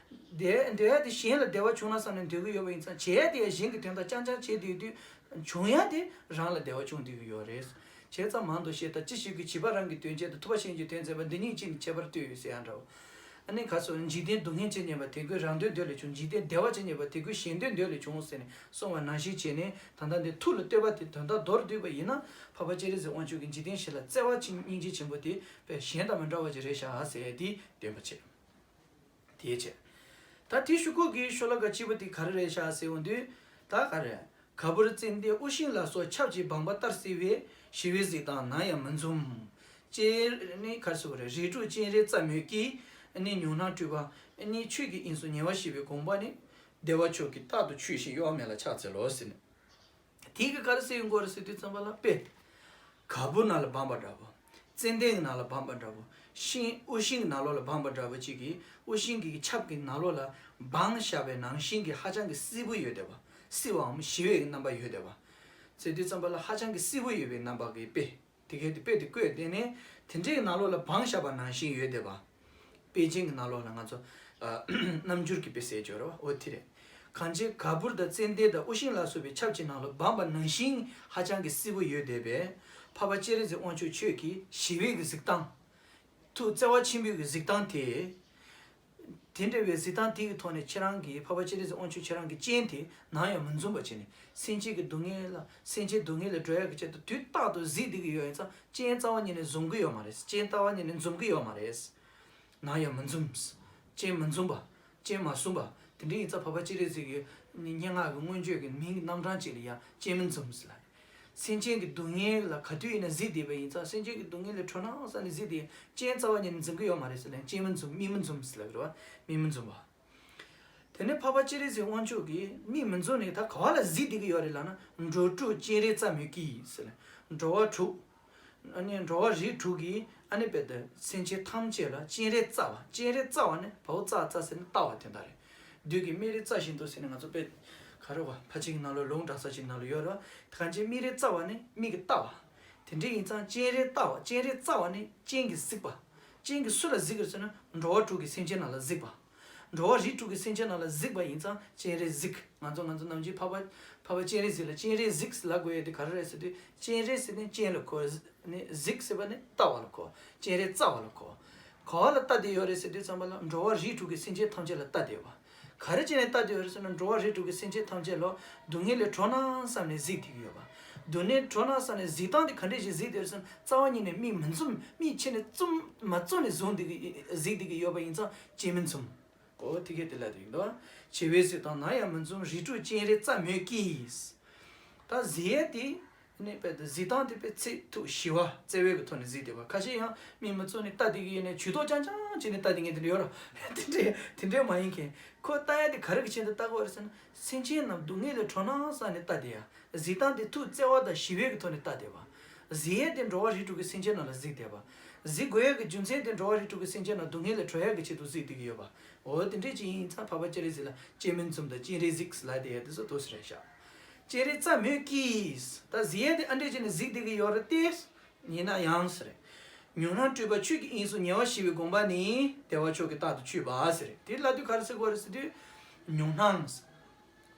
དེ་འདོད་ཡག་དེ་གཞན་ལ་བདེ་བ་བྱུང་ན་བསམ་ནས་འདོད་ཀྱི་ཡོད་པ་ཡིན་ཙང་བྱེད་ཡག་དེ་ཡང་གཞན་གྱི་དོན་དག་རྐྱང་རྐྱང་བྱེད་བསྡད་དུས་བྱུང་ཡག་དེ་རང་ལ་བདེ་བ་བྱུང་བསྡད་ཀྱི་ཡོད་རེད། བྱས་ཙང་མང་དུ་བཤད་ལྟ་ཅི་ཞིག་གིས་བྱིས་པ་རང་གི་དོན་བྱེད་དང་ཐུབ་པ་གཞན་གྱི་དོན་མཛད་པ་འདི་གཉིས་ཅི་ནས་ཁྱད་པར་ལྟོས་ཡོད་ཟེར་ཡག་འདྲ་བོ། ཨ་ནི་ག་སོགས་འཇིག་རྟེན་སྡུག་བསྔལ་ཅི་སྙམ་པ་དེ་ཀུན་རང་དོན་འདོད་ལས་བྱུང་། འཇིག་རྟེན་བདེ་བ་ཅི་སྙམ་པ་དེ་ཀུན་གཞན་དོན་འདོད་ལས་བྱུང་ཟེར་ནས་གསུངས་པ་ནང་བཞིན་བྱས་ནས་ད་ལྟ་འདི་ཐུགས་ལ་བསྟོད་པ་དེ་དོན་དག་མདོར་བསྡུས་པ་ཡིན་ན་འཕགས་པ་སྤྱན་རས་གཟིགས་དབང་ཕྱུག་གིས་འཇིག་རྟེན་བཞི་ལ་བརྩེ་བ་ཆེ་སྙིང་རྗེ་ཆེན་པོ་དེ་དཔེ་གཞན་དང་མི་འདྲ་བ་ཅིག་རེད་ཤག་ཟེར་ཡག་དེ་སྟོན་པ་བྱས། དེའི་ཕྱིར། ད་དེའི་གཞུག་གུ་གི་ཤོ་ལོ་ཀ་གཅིག་པོ་དེ་ག་རེ་རེད་ཤག་ཟེར་འོང་དུས། ད་ག་རེ། ག་བུར་ཙན་དན་དབུ་ཤིང་ལ་སོགས་ཆབ་ཀྱིས་སྦངས་པ་ལྟར་བསིལ་བས་ཞི་བའི་གཟིགས་སྟངས་ནམ་ཡང་མི་འཛུམ། སྤྱིར་ནི་ག་རེ་ཟེར་དགོས་རེད། རིགས་དྲུག་སྤྱན་རས་རྩ་མོས་ཀྱིས་ནི་མྱོང་སྣང་སྤྲུལ་པ་ནི་ཆོས་ཀྱི་དབྱིངས་སུ་ཉེ་བར་ཞི་བའི་དགོངས་པ་ནི་བདེ་བ་མཆོག་གི་རྟག་ཏུ་ཆུད་ཞིང་གཡོ་བ་མེད་ལ་ཕྱག་འཚལ་ལོ་ཟེར་ནས། དེ་གི་ག་རེ་ཟེར་ཡོང་གི་ཡོད་རེད་ཟེར་དུས་ཙམ་པ་ལ་དཔེ། ག་བུར་ནང་ལ་སྦངས་པ་འདྲ་བོ། ཙན་དན་གྱི་ནང་ལ་སྦངས་པ་འདྲ་བོ། ཤིང་དབུ་ཤིང་གི་ནང་ལོགས་ལ་སྦངས་པ་འདྲ་བོ་ཅིག་གིས་དབུ་ཤིང་གི་ཆབ་ཀྱི་ནང་ལོགས་ལ་སྦངས་བཞག་པའི་ནང་བཞིན་གྱི་ཧ་ཅང་གི་བསིལ་པོ་ཡོད་བསྡད་པ། བསིལ་བའམ་ཞི་བའི་རྣམ་པ་ཡོད་བསྡད་པ། ཟེར་དུས་ཙམ་པ་ལ་ཧ་ཅང་གི་བསིལ་པོ་ཡོད་པའི་རྣམ་པ་གི་དཔེ། དེ་གའི་དེ་དཔེ་དེ་བཀོད་དེ་ནས་དེ་འདྲའི་ནང་ལོགས་ལ་སྦངས་བཞག་པ་ནང་བཞིན་ཡོད་བསྡད་པ། དཔེ་ཅན་གྱི་ནང་ལོགས་ལ་ང་ཚོ་ཨ་རྣམ་འགྱུར་གྱི་དཔེ་ཟེར་གྱི་ཡོད་རེད་བ། འོ་དེ་རེད། གང་ཅི་ག་བུར་དང་ཙན་དན་དང་དབུ་ཤིང་ལ་སོགས་པའི་ཆབ་ཀྱི་ནང་ལ་སྦངས་པ་ནང་བཞིན་ཧ་ཅང་གི་བསིལ་པོ་ཡོད་བསྡད་པས། འཕགས་པ་སྤྱན་རས་གཟིགས་དབང་ཕྱུག་ཁྱོད་ཀྱི་ཞི་བའི་གི་གཟིགས་སྟངས། ཐུགས་བརྩེ་བ་ཆེན་པོའི་གི་གཟིགས་སྟངས་དེ། དེ་འདྲ་བའི་གཟིགས་སྟངས་དེ་གི་ཐོག་ནས་ཁྱེད་རང་གིས་འཕགས་པ་སྤྱན་རས་གཟིགས་དབང་ཕྱུག་ཁྱེད་རང་གི་སྤྱན་དེ་ནམ་ཡང་མི་འཛུམ་པ་བྱས་ནས་སེམས་ཅན་གྱི་སྡུག་བསྔལ་ལ་སེམས་ཅན་སྡུག་བསྔལ་ལས་སྒྲོལ་ཡག་གི་ཆེད་དུ་དུས་རྟག་ཏུ་གཟིགས་བསྡད་ཀྱི་ཡོད་ཡིན་ཙང་སྤྱན་རྩ་བ་ཉིད་ནས་འཛུམ་གྱི་ཡོད་མ་རེད། སྤྱན་རྩ་བ་ཉིད་ནས་འཛུམ་གྱི་ཡོད་མ་རེད། ནམ་ཡང་མི་འཛུམ། སྤྱན་མི་འཛུམ་པ། སྤྱན་མ་ཟུམ་པ། དེ་འདྲ་ཡིན་ཙང་འཕགས་པ་སྤྱན་རས་གཟིགས་ཀྱི་སྙན་ངག་གི་མངོན་བརྗོད་ཀྱི་མིང་གི་རྣམ་གྲངས་གཅིག་ལ་ཡང་སྤྱན་མི་འཛུམ་ཟེར་ལ། སེམས་ཅན་གྱི་སྡུག་བསྔལ་ལ་ག་དུས་ཡིན་ན་གཟིགས་བསྡད་པ་ཡིན་ཙང་སེམས་ཅན་གྱི་སྡུག་བསྔལ་ལས་གྲོལ་ན་བསམ་ནས་གཟིགས་བསྡད། སྤྱན་རྩ་བ་ཉིད་ནས་འཛུམ་གྱི་ཡོད་མ་རེད་ཟེར་ལ་སྤྱན་མི་འཛུམ་མིག་མི་འཛུམ་ཟེར་ལ་རེད་བ། མིག་མི་འཛུམ་པ། དེ་ནས་འཕགས་པ་སྤྱན་རས་གཟིགས་དབང་ཕྱུག་གིས་མིག་མི་འཛུམ་ནས་ད་ག་བ་ལ་གཟིགས་བསྡད་ཀྱི་ཡོད་རེད་ལབ་ན། འགྲོ་དྲུག་སྤྱན་རས་རྩ་མོས་ཀྱིས་ཟེར་ལ། འགྲོ་བ་དྲུག་ཨ་ནི་འགྲོ་བ་རིགས་དྲུག་གི་ཨ་ནི་དཔེ་དེ་སེམས་ཅན་ཐམས་ཅད་ལ་སྤྱན་རས་རྩ་བ། སྤྱན་རས་རྩ་བ་ནི་བའོ་རྩ་རྩ་ཟེར་ནི་ལྟ་བ་དེ་འདྲ་རེད། བདུད་ཀྱི་སྨད་རིའི་རྩ་བཞིན་དུ་ཟེར་ནས་ང་ཚོ་དཔེ་ག་རེ་བ་ཕལ་ཆེར་གྱི་ནང་ལོགས་ལུང་དྲངས་ས་ཅིག་ནང་ལ་ཡོད་རེད་བ། གང་ཅི་སྨད་རིའི་རྩ་བ་ནི་མིག་གི་ལྟ་བ། དེ་འདྲ་ཡིན་ཙང་སྤྱན་རས་ལྟ་བ། སྤྱན་རས་རྩ་བ་ནི་སྤྱན་གྱིས་གཟིགས་པ། སྤྱན་གྱིས་སུ་ལ་གཟིགས་ཀྱི་ཟེར་ན་འགྲོ་བ་དྲུག་གི་སེམས་ཅན་རྣམས་ལ་གཟིགས་པ། འགྲོ་བ་རིགས་དྲུག་གི་སེམས་ཅན་རྣམས་ལ་གཟིགས་པ་ཡིན་ཙང་སྤྱན་རས་གཟིགས། ང་ཚོ་ང་ཚོ་ནམ་རྒྱུན་འཕགས་པ་འཕགས་པ་སྤྱན་རས་གཟིགས་ལ་སྤྱན་རས་གཟིགས་ལབ་དགོས་ཡ་དེ་ག་རེ་རེད་ཟེར་དུས་སྤྱན་རས་ཟེར་ནས་སྤྱན་ལ་གོ། ནས་གཟིགས་ཟེར་བ་ནི་ལྟ་བ་ལ་གོ། སྤྱན་རས་རྩ་བ་ལ་གོ། ག་བ་ལ་ལྟ་བསྡད་ཡོད་རེད་ཟེར་དུས་ཙམ་པ་ལ་འགྲོ་བ་རིགས་དྲུག་གི་སེམས་ཅན་ཐམས་ཅད་ལ་ལྟ་བསྡད་ཡོད་པ། ག་རེ་བྱས་ནས་ལྟ་བསྡད་ཡོད་རེད་ཟེར་ན་འགྲོ་བ་རིགས་དྲུག་གི་སེམས་ཅན་ཐམས་ཅད་ལ་སྡུག་བསྔལ་ལས་གྲོལ་ན་བསམ་ནས་གཟིགས་བསྡད་ཀྱི་ཡོད་པ། སྡུག་བསྔལ་གྲོལ་ན་བསམ་ནས་གཟིགས་སྟངས་དེ་ག་འདྲས་ཞིག་གཟིགས་བསྡད་ཡོད་རེད་ཟེར་ན་རྩ་བ་ཉིད་ནས་མིག་མི་འཛུམ། མིག་ཕྱེ་ནས་བཙུམ་མ་བཙུམ་ནས་བཟུང་བསྡད་ཀྱི་གཟིགས་བསྡད་ཀྱི་ཡོད་པ་ཡིན་ཙང་སྤྱན་མི་འཛུམ། ཨོ་དེ་གས་དེ་ལ་དེ་ཡིན་དོ། བྱིས་པའི་གཟིགས་སྟངས་ནམ་ཡང་མི་འཛུམ། རིགས་དྲུག་སྤྱན་རས་རྩ་མོས་ཀྱིས། ད་གཟིགས་ཡས་དེ་ནི་དཔེ་དེ་གཟིགས་སྟངས་དེ་དཔེ་ཚིག་ཐུགས་ཞི་བ་བརྩེ་བའི་གི་ཐོག་ནས་གཟིགས་བསྡད་པ། ཁ་ཤས་ཡང་མིག་མི་བཙུམ་ནས་ལྟ་བསྡད་ཀྱི་ཡོད་ནས་ཇུས་གཏོགས་རྐྱང་རྐྱང་བྱས་ནས་ལྟ་བསྡད་མཁན་དེ་འདྲ་ཡོད་ར། དེ་འདྲས་དེ་འདྲས་མ་ཡིན་མཁན། ཁོ་ལྟ་ཡ་དེ་ག་རེ་གི་ཆེད་དུ་ལྟ་དགོས་རེད་ཟེར་ན་སེམས་ཅན་རྣམས་སྡུག་བསྔལ་ལས་གྲོལ་ན་བསམ་ནས་ལྟ་བསྡད་ཡ། གཟིགས་སྟངས་དེ་ཐུགས་བརྩེ་བ་དང་ཞི་བའི་གི་ཐོག་ནས་ལྟ་བསྡད་པ། གཟིགས་ཡས་དེ་འགྲོ་བ་རིགས་དྲུག་གི་སེམས་ཅན་རྣམས་ལ་གཟིགས་བསྡད་པ། གཟིགས་དགོས་ཡས་ཀྱི་རྒྱུ་མཚན་དེ་འགྲོ་བ་རིགས་དྲུག་གི་སེམས་ཅན་རྣམས་སྡུག་བསྔལ་ལས་གྲོལ་ཡས་ཀྱི་ཆེད་དུ་གཟིགས་བསྡད་ཀྱི་ཡོད་པ། འོ་དེ་འདྲས་ཅིག་ཡིན་ཙང་འཕགས་པ་སྤྱན་རས་གཟིགས་ལ་སྤྱན་མི་འཛུམ་དང་སྤྱན་རས་གཟིགས་ལབ་བསྡད་ཡ་དེ་ཚོ་ཐུགས་སུ་རེད་ཤག་སྤྱན་རས་རྩ་མོས་ཀྱིས། ད་གཟིགས་ཡས་དེ་ཨ་འདྲས་བྱས་ནས་གཟིགས་བསྡད་ཀྱི་ཡོད་རེད་དེ། ཡིན་ན་ཡང་ཟེར། མྱོང་སྣང་སྤྲུལ་པ་ཆོས་ཀྱི་དབྱིངས་སུ་ཉེ་བར་ཞི་བའི་དགོངས་པ་ནི་བདེ་བ་མཆོག་གི་རྟག་ཏུ་ཆུད་པ་ཟེར། དེ་ལབ་དུས་ག་རེ་ཟེར་དགོས་རེད་ཟེར་དུས། མྱོང་སྣང་།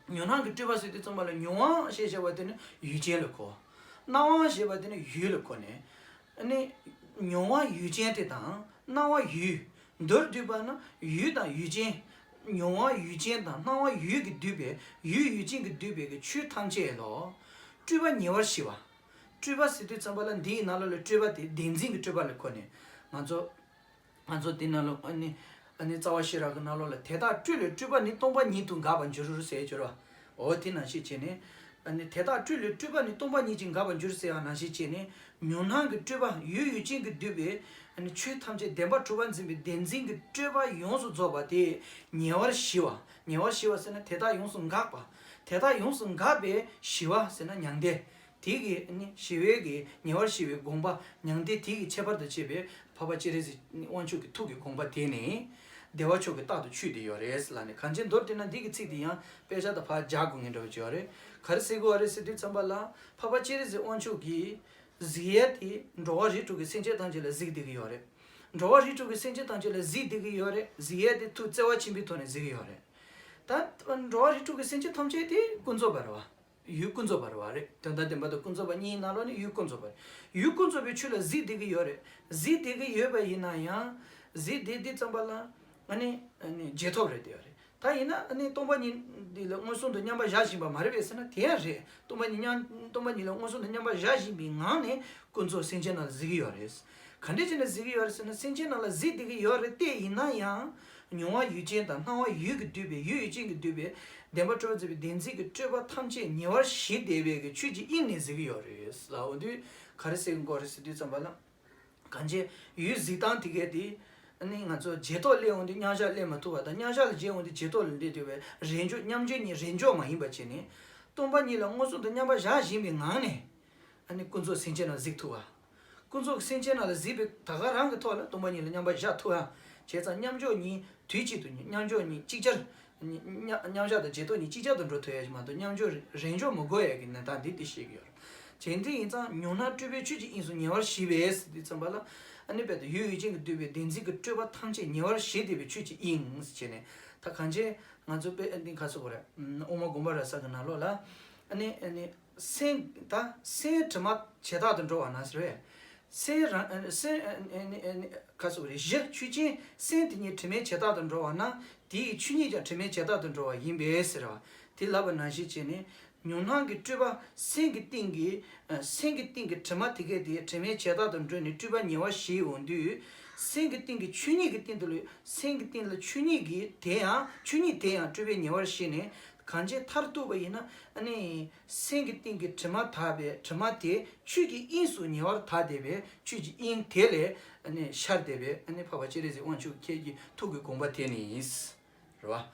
མྱོང་སྣང་གི་སྤྲུལ་པ་ཟེར་དུས་ཙམ་པ་ལ་མྱོང་བ་ཞེས་བྱ་བ་དེ་ནི་ཡུལ་ཅན་ལ་གོ། སྣང་བ་ཞེས་པ་དེ་ནི་ཡུལ་ལ་གོ་ནས། ཨ་ནི། མྱོང་བ་ཡུལ་ཅན་དེ་དང་སྣང་བ་ཡུལ། མདོར་བསྡུས་པ་ན་ཡུལ་དང་ཡུལ་ཅན། མྱོང་བ་ཡུལ་ཅན་དང་སྣང་བ་ཡུལ་གྱིས་བསྡུས་པའི་ཡུལ་ཡུལ་ཅན་གྱིས་བསྡུས་པའི་གི་ཆོས་ཐམས་ཅད་ལ། སྤྲུལ་པ་ཉེ་བར་ཞི་བ། སྤྲུལ་པ་ཟེར་དུས་ཙམ་པ་ལ་འདིའི་ནང་ལོགས་ལ་སྤྲུལ་པ་དེ་བདེན་འཛིན་གྱི་སྤྲུལ་པ་ལ་གོ་ནས། ང་ཚོ། ང་ཚོ་འདི་ནང་ལོགས་ཨ་ནི། ཨ་ནི་རྩ་བ་ཤེས་རབ་ཀྱི་ནང་ལོགས་ལ་དེ་དག་སྤྲུལ་ལས་སྤྲུལ་པ་ནི་སྟོང་པ་ཉིད་དུ་འགག་པར་འགྱུར་ཟེར་གྱུར་བ། འོ་དེ་ནང་བཞིན་བྱས་ནས། ཨ་ནི་དེ་དག་སྤྲུལ་ལས་སྤྲུལ་པ་ནི་སྟོང་པ་ཉིད་ཀྱིས་འགག་པར་འགྱུར་ཟེར་བ་ནང་བཞིན་བྱས་ནས། མྱོང་སྣང་གི་སྤྲུལ་པ་ཡུལ་ཡུལ་ཅན་གྱིས་བསྡུས་པའི། ཨ་ནི་ཆོས་ཐམས་ཅད་བདེན་པར་གྲུབ་པར་འཛིན་པའི་བདེན་འཛིན་གྱི་སྤྲུལ་པ་ཡོངས་སུ་རྫོགས་པ་དེ་ཉེ་བར་ཞི་བ། ཉེ་བར་ཞི་བ་ཟེར་ན་དེ་དག་ཡོངས་སུ་འགག་པ། དེ་དག་ཡོངས་སུ་འགག་པའི་ཞི་བ་ཟེར་ན་མྱང་འདས། དེ་གི་ནི་ཞི་བའི་གི་ཉེ་བར་ཞི་བའི་དགོངས་པ་མྱང་འདས་དེ་གི་ཁྱད་པར་དུ་བྱས་པའི་འཕགས་པ་སྤྱན་རས་གཟིགས་དབང་ཕྱུག་གི་ཐུགས་ཀྱི་དགོངས་པ་དེ་ནི་བདེ་བ་མཆོག་གི་རྟག་ཏུ་ཆུད་དེ་ཡོད་རེད་ལབ་ནས། གང་ཅི་མདོར་བསྡུས་ན་འདི་གི་ཚིག་དེ་ཡང་དཔེ་ཆ་དང་ཕར་སྦྱར་དགོས་ངེས་འདྲ་བོ་ཅིག་ཡོད་རེད། ག་རེ་ཟེར་དགོས་པ་རེད་ཟེར་དུས་ཙམ་པ་ལ། འཕགས་པ་སྤྱན་རས་གཟིགས་དབང་ཕྱུག་གིས་གཟིགས་ཡས་དེ་འགྲོ་བ་རིགས་དྲུག་གི་སེམས་ཅན་ཐམས་ཅད་ལ་གཟིགས་བསྡད་ཀྱི་ཡོད་རེད། འགྲོ་བ་རིགས་དྲུག་གི་སེམས་ཅན་ཐམས་ཅད་ལ་གཟིགས་བསྡད་ཀྱི་ཡོད་རེད། གཟིགས་ཡས་དེ་ཐུགས་བརྩེ་བ་ཆེན་པོའི་ཐོག་ནས་གཟིགས་ཀྱི་ཡོད་རེད། ད་འགྲོ་བ་རིགས་དྲུག་གི་སེམས་ཅན་ཐམས་ཅད་དེ་ཀུན་རྫོབ་པ་རེད་བ། ཡུལ་ཀུན་རྫོབ་པ་རེད་བ། རེད། དོན་དམ་བདེན་པ་དང་ཀུན་རྫོབ་པ་གཉིས་ནང་ལོགས་ནས་ཡུལ་ཀུན་རྫོབ་པ་རེད། ཡུལ་ཀུན་རྫོབ་པའི་ཆོས་ལ་གཟིགས་བསྡད་ཀྱི་ཡོད་རེད། གཟིགས་བསྡད་ཀྱི་ཡོད་པ་ཡིན་ན་ཡང་། གཟིགས་བསྡད་དུས་ཙམ་པ་ལ་ཨ་ནི་ཨ་ནི་རྗེས་ཐོབ་རེད་བསྡད་ཡོད་རེད། ད་ཡིན་ན་ཨ་ནི་སྟོང་པ་ཉིད་འདི་ལ་མངོན་སུམ་དུ་མཉམ་པར་བཞག་བཞིན་པ་མ་རེད་པས་ཟེར་ན་དེ་ཡང་རེད། སྟོང་པ་ཉིད་མཉམ་སྟོང་པ་ཉིད་ལ་མངོན་སུམ་དུ་མཉམ་པར་བཞག་བཞིན་པའི་ངང་ནས་ཀུན་རྫོབ་སེམས་ཅན་རྣམས་ལ་གཟིགས་ཀྱི་ཡོད་རེད། ག་འདྲས་བྱས་ནས་གཟིགས་ཀྱི་ཡོད་རེད་ཟེར་ན། སེམས་ཅན་རྣམས་ལ་གཟིགས་བསྡད་ཀྱི་ཡོད་རེད་དེ། ཡིན་ན་ཡང་མྱོང་བ་ཡུལ་ཅན་དང་སྣང་བ་ཡུལ་གྱིས་བསྡུས་པའི་ཡུལ་ཡུལ་ཅན་གྱིས་བསྡུས་པའི་བདེན་པ་སྤྲོས་པ་མཛད་པའི་བདེན་འཛིན་གྱི་སྤྲོས་པ་ཐམས་ཅད་ཉེ་བར་ཞི་བསྡད་པའི་གི་ཆོས་ཀྱི་དབྱིངས་ནས་གཟིགས་ཀྱི་ཡོད་རེད་ལབ་འོང་དུས། ག་རེ་ཟེར་གྱི་ཡོད་རེད་ཟེར་དུས་ཙམ་པ་ལ། གང་ཅི། ཡུལ་གཟིགས་སྟངས་དེ་གས་དེ། ཨ་ནི་ང་ཚོ་རྗེས་ཐོབ་སླེབས་འོང་དུས་མཉམ་བཞག་སླེབས་མ་ཐུབ་པ་དང་། མཉམ་བཞག་ལ་རྗེས་འོང་དུས་རྗེས་ཐོབ་ལ་སླེབས་ཐུབ་པའི་རེས་འཇོག་མཉམ་འཇོག་གཉིས་རེས་འཇོག་མ་ཡིན་པ་བྱས་ནས། སྟོང་པ་ཉིད་ལ་མངོན་སུམ་དུ་མཉམ་པར་བཞག་བཞིན་པའི་ངང་ནས། ཨ་ནི་ཀུན་རྫོབ་སེམས་ཅན་རྣམས་གཟིགས་ཐུབ་པ། ཀུན་རྫོབ་སེམས་ཅན་རྣམས་ལ་གཟིགས་པའི་ད་ག་རང་གི་ཐོག་ལ་སྟོང་པ་ཉིད་ལ་མཉམ་པར་བཞག་ཐུབ་པ། བྱས་ཙང་མཉམ་འཇོག་གཉིས་དུས་གཅིག་ཏུ་མཉམ་འཇོག་གཉིས་ཅིག་ཅར། མཉམ་མཉམ་བཞག་དང་རྗེས་ཐོབ་གཉིས་ཅིག་ཅར་དུ་འགྲོ་ཐུབ་ཡ་ཞིག་མ་གཏོགས། མཉམ་འཇོག་རེས་འཇོག་མི་དགོས་ཡ་གི་གནས་སྟངས་འདི་དེ་བཤད་ཀྱི་ཡོད་རེད། བྱས་འདི་ཡིན་ཙང་མྱོང་སྣང་སྤྲོས་པའི་ཆོས་ཀྱི་དབྱིངས་སུ་ཉེ་བར་ཞི་བས་ཟེར་དུས་ཙམ་པ་ལ། ཨ་ནི་དཔེ་དེ་ཡུལ་ཡུལ་ཅན་གྱིས་བསྡུས་པའི་བདེན་འཛིན་གྱི་སྤྲོས་པ་ཐམས་ཅད་ཉེ་བར་ཞི་བསྡད་པའི་ཆོས་ཀྱི་དབྱིངས་ཟེར་བྱས་ནས། ད་གང་ཅི་ང་ཚོ་དཔེ་འདི་ག་ཟེར་དགོས་རེད། དབུ་མ་དགོངས་པ་རབ་གསལ་གྱི་ནང་ལོགས་ལ། ཨ་ནི་ཨ་ནི། སེམས་ད་སེམས་དྲི་མ་བྱེ་བྲག་ཏུ་འགྲོ་བ་ན་ཟེར་བས། སེམས་རང་སེམས་ག་ཟེར་བ་རེད། གཞི་ཆོས་ཅན། སེམས་དེ་ཉིད་དྲི་མའི་བྱེ་བྲག་ཏུ་འགྲོ་བ་ན། དེ་ཡི་ཆོས་ཉིད་ཀྱང་དྲི་མའི་བྱེ་བྲག་ཏུ་འགྲོ་བ་ཡིན་པས་ཟེར་བ། དེ་ལབ་པ་ནང་བཞིན་བྱས་ནས། མྱོང་སྣང་གི་སྤྲོས་པ་སེམས་ཀྱི་སྟེང་གི། སེམས་ཀྱི་སྟེང་གི་དྲི་མ་དེ་གས་དེ་དྲི་མའི་བྱེ་བྲག་ཏུ་འགྲོ་ནས་སྤྲོས་པ་ཉེ་བར་ཞི་འོང་དུས། སེམས་ཀྱི་སྟེང་གི་ཆོས་ཉིད་ཀྱི་སྟེང་དུ་ལུས། སེམས་ཀྱི་སྟེང་ལ་ཆོས་ཉིད་ཀྱི་དེ་ཡང་ཆོས་ཉིད་དེ་ཡང་སྤྲོས་པས་ཉེ་བར་ཞི་ནས། གང་ཅི་མཐར་གཏུགས་པ་ཡིན་ན། ཨ་ནི། སེམས་ཀྱི་སྟེང་གི་དྲི་མ་དག་པའི་དྲི་མ་དེ་ཆོས་ཀྱི་དབྱིངས་སུ་ཉེ་བར་དག་བསྡད་པའི་ཆོས་ཀྱི་དབྱིངས་དེ་ལས། ཨ་ནི་ཤར་བསྡད་པའི། ཨ་ནི་འཕགས་པ་སྤྱན་རས་གཟིགས་དབང་ཕྱུག་ཁྱེད་ཀྱི་ཐུགས་ཀྱི་དགོངས་པ་དེ་ནི། རེད་བ།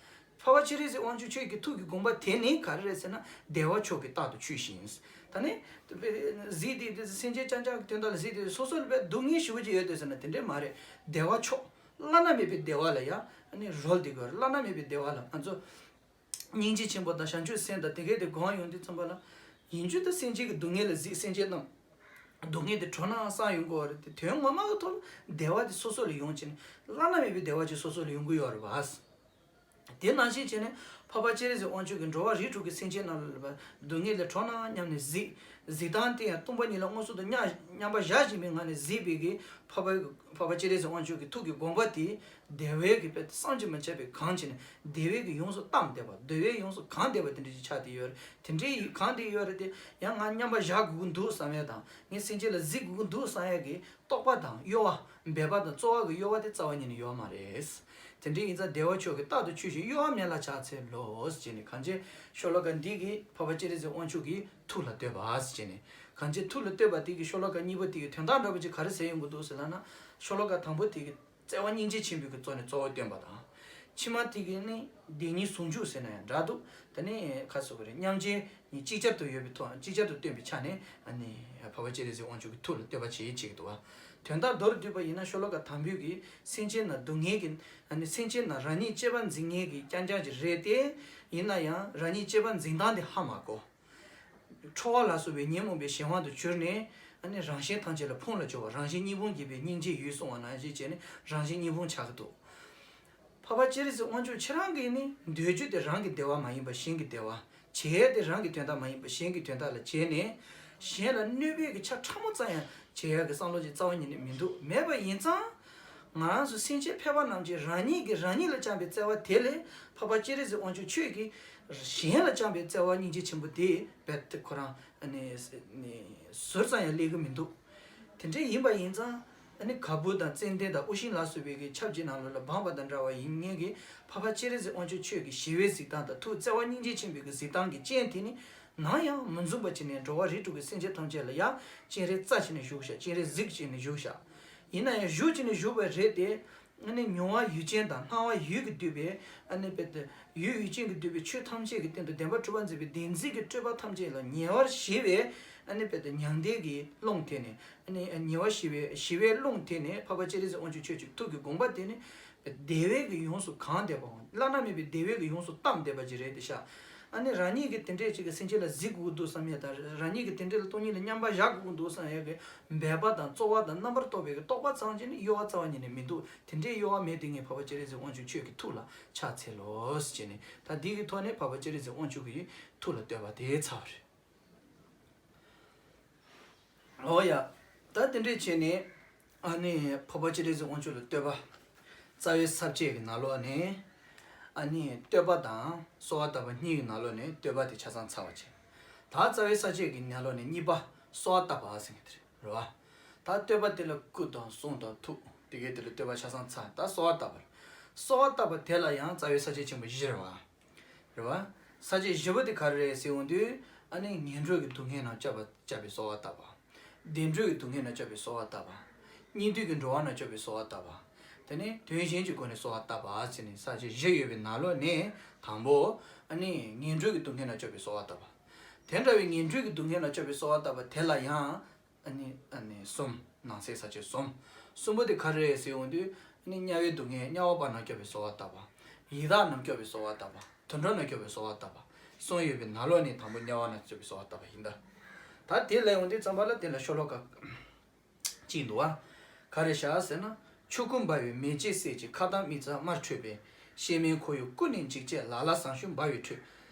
འཕགས་པ་སྤྱན་རས་གཟིགས་དབང་ཕྱུག་ཁྱེད་ཀྱི་ཐུགས་ཀྱི་དགོངས་པ་དེ་ནི་ག་རེ་རེད་ཟེར་ན། བདེ་བ་མཆོག་གིས་རྟག་ཏུ་ཆོས་བཞིན། ད་ནི། གཟིགས་ཏེ་དེ་སེམས་ཅན་རྐྱང་རྐྱང་གི་དོན་དག་ལ་གཟིགས་ཏེ་སོ་སོ་ལ་དཔེ་སྡུག་བསྔལ་ཞེ་པོ་ཅིག་ཡོད་དེ་ཟེར་ན་དེ་འདྲས་མ་རེད། བདེ་བ་མཆོག་བླ་ན་མེད་པའི་བདེ་བ་ལ་ཡང་ཨ་ནི་རོལ་བསྡད་དགོས། བླ་ན་མེད་པའི་བདེ་བ་ལ་ང་ཚོ། སྙིང་རྗེ་ཆེན་པོ་དང་བྱང་ཆུབ་སེམས་དང་དེ་གས་དེ་སྒོམ་ཡོང་དུས་ཙམ་པ་ལ། ཡིན་རྒྱུ་དེ་སེམས་ཅན་གྱི་སྡུག་བསྔལ་ལ་གཟིགས། སེམས་ཅན་རྣམས་སྡུག་བསྔལ་དེ་གྲོལ་ནའང་བསམ་ཡོང་གི་ཡོད་རེད་དེ། དོན་ངོ་མ་གི་ཐོག་ལ་བདེ་བ་དེ་སོ་སོ་ལ་ཡོང་བྱས་ནས་བླ་ན་མེད་པའི་བདེ་བ་ཅིག་སོ་སོ་ལ་ཡོང་གི་ཡོད་རེད་བ། དེ་ནང་བཞིན་བྱས་ནས་འཕགས་པ་སྤྱན་རས་གཟིགས་དབང་ཕྱུག་གིས་འགྲོ་བ་རིགས་དྲུག་གི་སེམས་ཅན་རྣམས་ལ་སྡུག་བསྔལ་ལས་གྲོལ་ནའང་སྙམ་ནས་གཟིགས། གཟིགས་སྟངས་དེ་ཡང་སྟོང་པ་ཉིད་ལ་མངོན་སུམ་དུ་མཉམ་མཉམ་པར་བཞག་བཞིན་པའི་ངང་ནས་གཟིགས་པའི་གི་འཕགས་པ་འཕགས་པ་སྤྱན་རས་གཟིགས་དབང་ཕྱུག་གི་ཐུགས་ཀྱི་དགོངས་པ་དེ། བདེ་བའི་གི་དཔེ་བསམ་གྱིས་མི་ཁྱབ་པའི་གང་བྱས་ནས་བདེ་བའི་གི་ཡོངས་སུ་གཏམས་བསྡད་པ། བདེ་བའི་ཡོངས་སུ་གང་བསྡད་པ་དེ་འདྲ་ཞིག་ཆགས་བསྡད་ཡོད་རེད། དེ་འདྲའི་གང་བསྡད་ཡོད་རེད་དེ། ཡང་ང་མཉམ་པར་བཞག་དགོས་ཀྱི་འདུག་བསམ་ཡས་དང་། ངས་སེམས་ཅན་ལ་གཟིགས་དགོས་ཀྱི་འདུག་བསམ་ཡས་ཀྱི་རྟོག་པ་དང་གཡོ་བ། འབད་པ་དང་རྩོལ་བ་གི་གཡོ་བ་དེ་རྩ་བ་ཉིད་ནས་ཡོད་མ་རེད། དེ་འདྲའི་ཡིན་ཙང་བདེ་བ་མཆོག་གིས་རྟག་ཏུ་ཆོས་བཞིན་གཡོ་བ་མེད་ལ་ཕྱག་འཚལ་ལོ་ཟེར་ནས། གང་ཅི་ཤོ་ལོ་ཀ་འདི་གིས་འཕགས་པ་སྤྱན་རས་གཟིགས་དབང་ཕྱུག་གི་ཐུགས་ལ་བསྟོད་པ་ཟེར་ནས། གང་ཅི་ཐུགས་ལ་བསྟོད་པ་དེ་གི་ཤོ་ལོ་ཀ་གཉིས་པ་དེ་གི་དོན་དག་འདྲ་པོ་ཅིག་ག་རེ་ཟེར་ཡོང་གི་འདུག་ཟེར་ལབ་ན། ཤོ་ལོ་ཀ་དང་པོ་དེ་གི་བརྩེ་བ་སྙིང་རྗེ་ཆེན་པོའི་གི་གཙོ་ནས་གཙོ་བོ་བསྟན་པ་དང་། ཕྱི་མ་དེ་གི་ནི་བདེན་གཉིས་ཟུང་འཇུག་ཟེར་ན་ཡང་འདྲ་འདུག་དེ་ནས་ག་ཟེར་དགོས་རེད། མཉམ་རྗེས་གཉིས་ཅིག་ཅར་དུ་ཡོད་པའི་ཐོག་ཅིག་ཅར་དུ་བསྟན་པའི་ཆ་ནས། ཨ་ནི་འཕགས་པ་སྤྱན་རས་གཟིགས་དབང་ཕྱུག་གི་ཐུགས་ལ་བསྟོད་པ་བྱེད་ཅིག་འདུག་བ། དོན་དག་མདོར་བསྡུས་པ་ཡིན་ན་ཤོ་ལོ་ཀ་དང་པོའི་གི་སེམས་ཅན་རྣམས་སྡུག་བསྔལ་གྱི། ཨ་ནི་སེམས་ཅན་རྣམས་རང་ཉིད་གཅེས་པར་འཛིན་མཁན་གྱི་རྐྱང་རྐྱང་ཅིག་རེད་དེ། ཡིན་ན་ཡང་རང་ཉིད་གཅེས་པར་འཛིན་སྟངས་དེ་ཧ་མ་གོ། ཁྲོ་བ་ལ་སོགས་པའི་ཉོན་མོངས་པའི་གཞན་དབང་དུ་གྱུར་ནས། ཨ་ནི་རང་གཞན་ཐམས་ཅད་ལ་ཕུང་ལ་སྦྱོར་བ། རང་གཞན་གཉིས་ཕུང་བགྱིས་པའི་སྙིང་རྗེའི་ཡུལ་གསུངས་པ་ནང་བཞིན་བྱས་ནས་རང་གཞན་གཉིས་ཕུང་ཆགས་ཀྱི་འདུག་འཕགས་པ་སྤྱན་རས་གཟིགས་དབང་ཕྱུག་ཁྱེད་རང་གིས་ནི་འདོད་རྒྱུ་དེ་རང་གི་བདེ་བ་མ་ཡིན་པར་གཞན་གྱི་བདེ་བ། བྱེད་ཡས་དེ་རང་གི་དོན་དག་མ་ཡིན་པར་གཞན་གྱི་དོན་དག་ལ་བྱས་ནས། གཞན་ལ་གནོད་པའི་གི་ཆ་ཕྲ་མོ་ཙམ་ཡང་བྱེད་ཡས་ཀྱི་བསམ་བློ་ཅིག་རྩ་བ་ཉིད་ནས་མི་འདུག་མེད་པ་ཡིན་ཙང་། ང་རང་ཚོ་སེམས་ཅན་ཕལ་པ་རྣམས་ཀྱིས་རང་ཉིད་ཀྱིས་རང་ཉིད་ལ་བཅངས་པའི་བརྩེ་བ་དེ་ལས། འཕགས་པ་སྤྱན་རས་གཟིགས་དབང་ཕྱུག་ཁྱོད་ཀྱིས་གཞན་ལ་བཅངས་པའི་བརྩེ་བ་སྙིང་རྗེ་ཆེན་པོ་དེ་རྦད་དེ་ཁོ་རང་ནས་ཟུར་ཙམ་ཡང་སླེབས་ཀྱི་མི་འདུག་དེ་འདྲ་ཡིན་པ་ཡིན་ཙང་། ཨ་ནི་ག་བུ་དང་ཙན་དན་དང་ཨུ་ཤིན་ལ་སོགས་པའི་གི་ཆབ་ཀྱི་ནང་ལོགས་ལ་སྦངས་པ་དང་འདྲ་བ་ཡིན་མཁན་གྱི་འཕགས་པ་སྤྱན་རས་གཟིགས་དབང་ཕྱུག་ཁྱོད་ཀྱི་ཞི་བའི་གཟིགས་སྟངས་དང་ཐུགས་བརྩེ་བ་སྙིང་རྗེ་ཆེན་པོའི་གི་གཟིགས་སྟངས་ཀྱི་རྐྱེན་དེ་ནི། ནམ་ཡང་མི་འཛུམ་པ་བྱས་ནས་འགྲོ་བ་རིགས་དྲུག་གི་སེམས་ཅན་ཐམས་ཅད་ལ་ཡང་སྤྱན་རས་རྩ་བྱས་ནས་བཞུགས་ཤག་སྤྱན་རས་གཟིགས་བྱས་ནས་བཞུགས་ཤག་ཡིན་ན་ཡང་བཞུགས་བྱས་ནས་བཞུགས་པ་རེད་དེ། ཨ་ནི་མྱོང་བ་ཡུལ་ཅན་དང་སྣང་བ་ཡུལ་གྱིས་བསྡུས་པའི། ཨ་ནི་དཔེ་དེ་ཡུལ་ཡུལ་ཅན་གྱིས་བསྡུས་པའི་ཆོས་ཐམས་ཅད་ཀྱི་སྟེང་དུ་བདེན་པར་གྲུབ་པར་འཛིན་པའི་བདེན་འཛིན་གྱི་སྤྲོས་པ་ཐམས་ཅད་ལ་ཉེ་བར་ཞི་བའི། ཨ་ནི་དཔེ་དེ་མྱང་འདས་ཀྱི་ཀློང་དེ་ནས། ཨ་ནི་ཉེ་བར་ཞི་བའི་ཞི་བའི་ཀློང་དེ་ནས་འཕགས་པ་སྤྱན་རས་གཟིགས་དབང་ཕྱུག་ཁྱོད་ཀྱི་ཐུགས་ཀྱི་དགོངས་པ་དེ་ནི། བདེ་བའི་གི་ཡོངས་སུ་གང་བསྡད་པའང་བླ་ན་མེད་པའི་བདེ་བའི་གི་ཡོངས་སུ་གཏམས་བསྡད་པ་ཅིག་རེད་དེ་ཤག་ཨ་ནི་རང་ཉིད་ཀྱིས་དེ་འདྲས་ཅིག་གི་སེམས་ཅན་ལ་གཟིགས་དགོས་འདུག་བསམ་ཡས་དང་རང་ཉིད་ཀྱིས་དེ་འདྲས་ལ་སྟོང་ཉིད་ལ་མཉམ་པར་བཞག་དགོས་འདུག་བསམ་ཡས་ཀྱི་འབད་པ་དང་རྩོལ་བ་དང་རྣམ་པར་རྟོག་པའི་གི་རྟོག་པ་ཙམ་གྱིས་ནི་གཡོ་བ་རྩ་བ་ཉིད་ནས་མི་འདུག་དེ་འདྲའི་གཡོ་བ་མེད་དེ་ངས་འཕགས་པ་སྤྱན་རས་གཟིགས་དབང་ཕྱུག་ཁྱོད་ཀྱི་ཐུགས་ལ་ཕྱག་འཚལ་ལོ་ཟེར་ནས་ད་འདི་གི་ཐོག་ནས་འཕགས་པ་སྤྱན་རས་གཟིགས་དབང་ཕྱུག་གི་ཐུགས་ལ་བསྟོད་པ་དེ་ཚར་བ་རེད། འོ་ཡ། ད་དེ་འདྲས་བྱས་ནས་ཨ་ནི་འཕགས་པ་སྤྱན་རས་གཟིགས་དབང་ཕྱུག་ལ་བསྟོད་པ། རྩ་བའི་ས་བཅད་ཀྱི་ནང་ལོགས་ནས་ཨ་ནི་བསྟོད་པ་དང་གསོལ་བ་བཏབ་པ་གཉིས་ཀྱི་ནང་ལོགས་ནས་བསྟོད་པ་དེ་ཆ་ཚང་ཚར་བ་བྱས། ད་རྩ་བའི་ས་བཅད་ཀྱི་ནང་ལོགས་ནས་གཉིས་པ་གསོལ་བ་བཏབ་པ་ཟེར་མཁན་དེ་རེད་རེད་བ། ད་བསྟོད་པ་དེ་ལ་སྐུ་དང་གསུང་དང་ཐུགས་དེ་གའི་དེ་ལ་བསྟོད་པ་ཆ་ཚང་ཚར། ད་གསོལ་བ་བཏབ་པ་རེད། གསོལ་བ་བཏབ་པ་དེ་ལ་ཡང་རྩ་བའི་ས་བཅད་ཆེན་པོ་བཞི་རེད་བ། རེད་བ། ས་བཅད་བཞི་པོ་དེ་ག་རེ་རེད་ཟེར་འོང་དུས་ཨ་ནི་ངན་འགྲོ་གི་སྡུག་བསྔལ་རྣམས་བསྐྱབ་པ་བསྐྱབ་པའི་གསོལ་བ་བཏབ་པ། བདེ་འགྲོ་གི་སྡུག་བསྔལ་རྣམས་བསྐྱབ་པའི་གསོལ་བ་བཏབ་པ། གཉིས་འདུས་ཀྱི་འགྲོ་བ་རྣམས་བསྐྱབ་པའི་གསོལ་བ་བཏབ་པ། དེ་ནས་དོན་གཞན་གྱི་སྒོ་ནས་གསོལ་བ་བཏབ་པ་ཟེར་ནས་ས་བཅད་བཞི་ཡོད་པའི་ནང་ལོགས་ནས་དང་པོ་ཨ་ནི་ངན་འགྲོ་གི་སྡུག་བསྔལ་རྣམས་བསྐྱབ་པའི་གསོལ་བ་བཏབ་པ། དེ་འདྲ་བའི་ངན་འགྲོ་གི་སྡུག་བསྔལ་རྣམས་བསྐྱབ་པའི་གསོལ་བ་བཏབ་པ་དེ་ལ་ཡང་ཨ་ནི་ཨ་ནི་གསུམ། ནང་གསེས་ས་བཅད་གསུམ། གསུམ་པོ་དེ་ག་རེ་རེད་ཟེར་འོང་དུས་ཨ་ནི་དམྱལ་བའི་སྡུག་བསྔལ་དམྱལ་བ་པ་རྣམས་སྐྱོབ་པའི་གསོལ་བ་བཏབ་པ། ཡི་དྭགས་རྣམས་སྐྱོབ་པའི་གསོལ་བ་བཏབ་པ། དུད་འགྲོ་རྣམས་སྐྱོབ་པའི་གསོལ་བ་བཏབ་པ། གསུམ་ཡོད་པའི་ནང་ལོགས་ནས་དང་པོ་དམྱལ་བ་རྣམས་སྐྱོབ་པའི་གསོལ་བ་བཏབ་པ་ཡིན་ད། ད་དེ་ལས་འོང་དུས་ཙམ་པ་ལ་དེ་ལ་ཤོ་ལོ་ཀ་གཅིག་འདུག་བ། ག་རེ་བཞག་ཟེར་ན། ཆོས་ཀུན་འབར་བའི་མེ་ལྕེ་བསྲེགས་ཀྱིས། ཁ་དང་མིག་རྩ་དམར་འཕྲོས་པས། གཤེད་མའི་ཁོར་ཡུག་ཀུན་ནས་འཇིགས་བྱེད། ལ་ལ་ཟངས་ཤུན་འབར་བའི་ཁྲོད།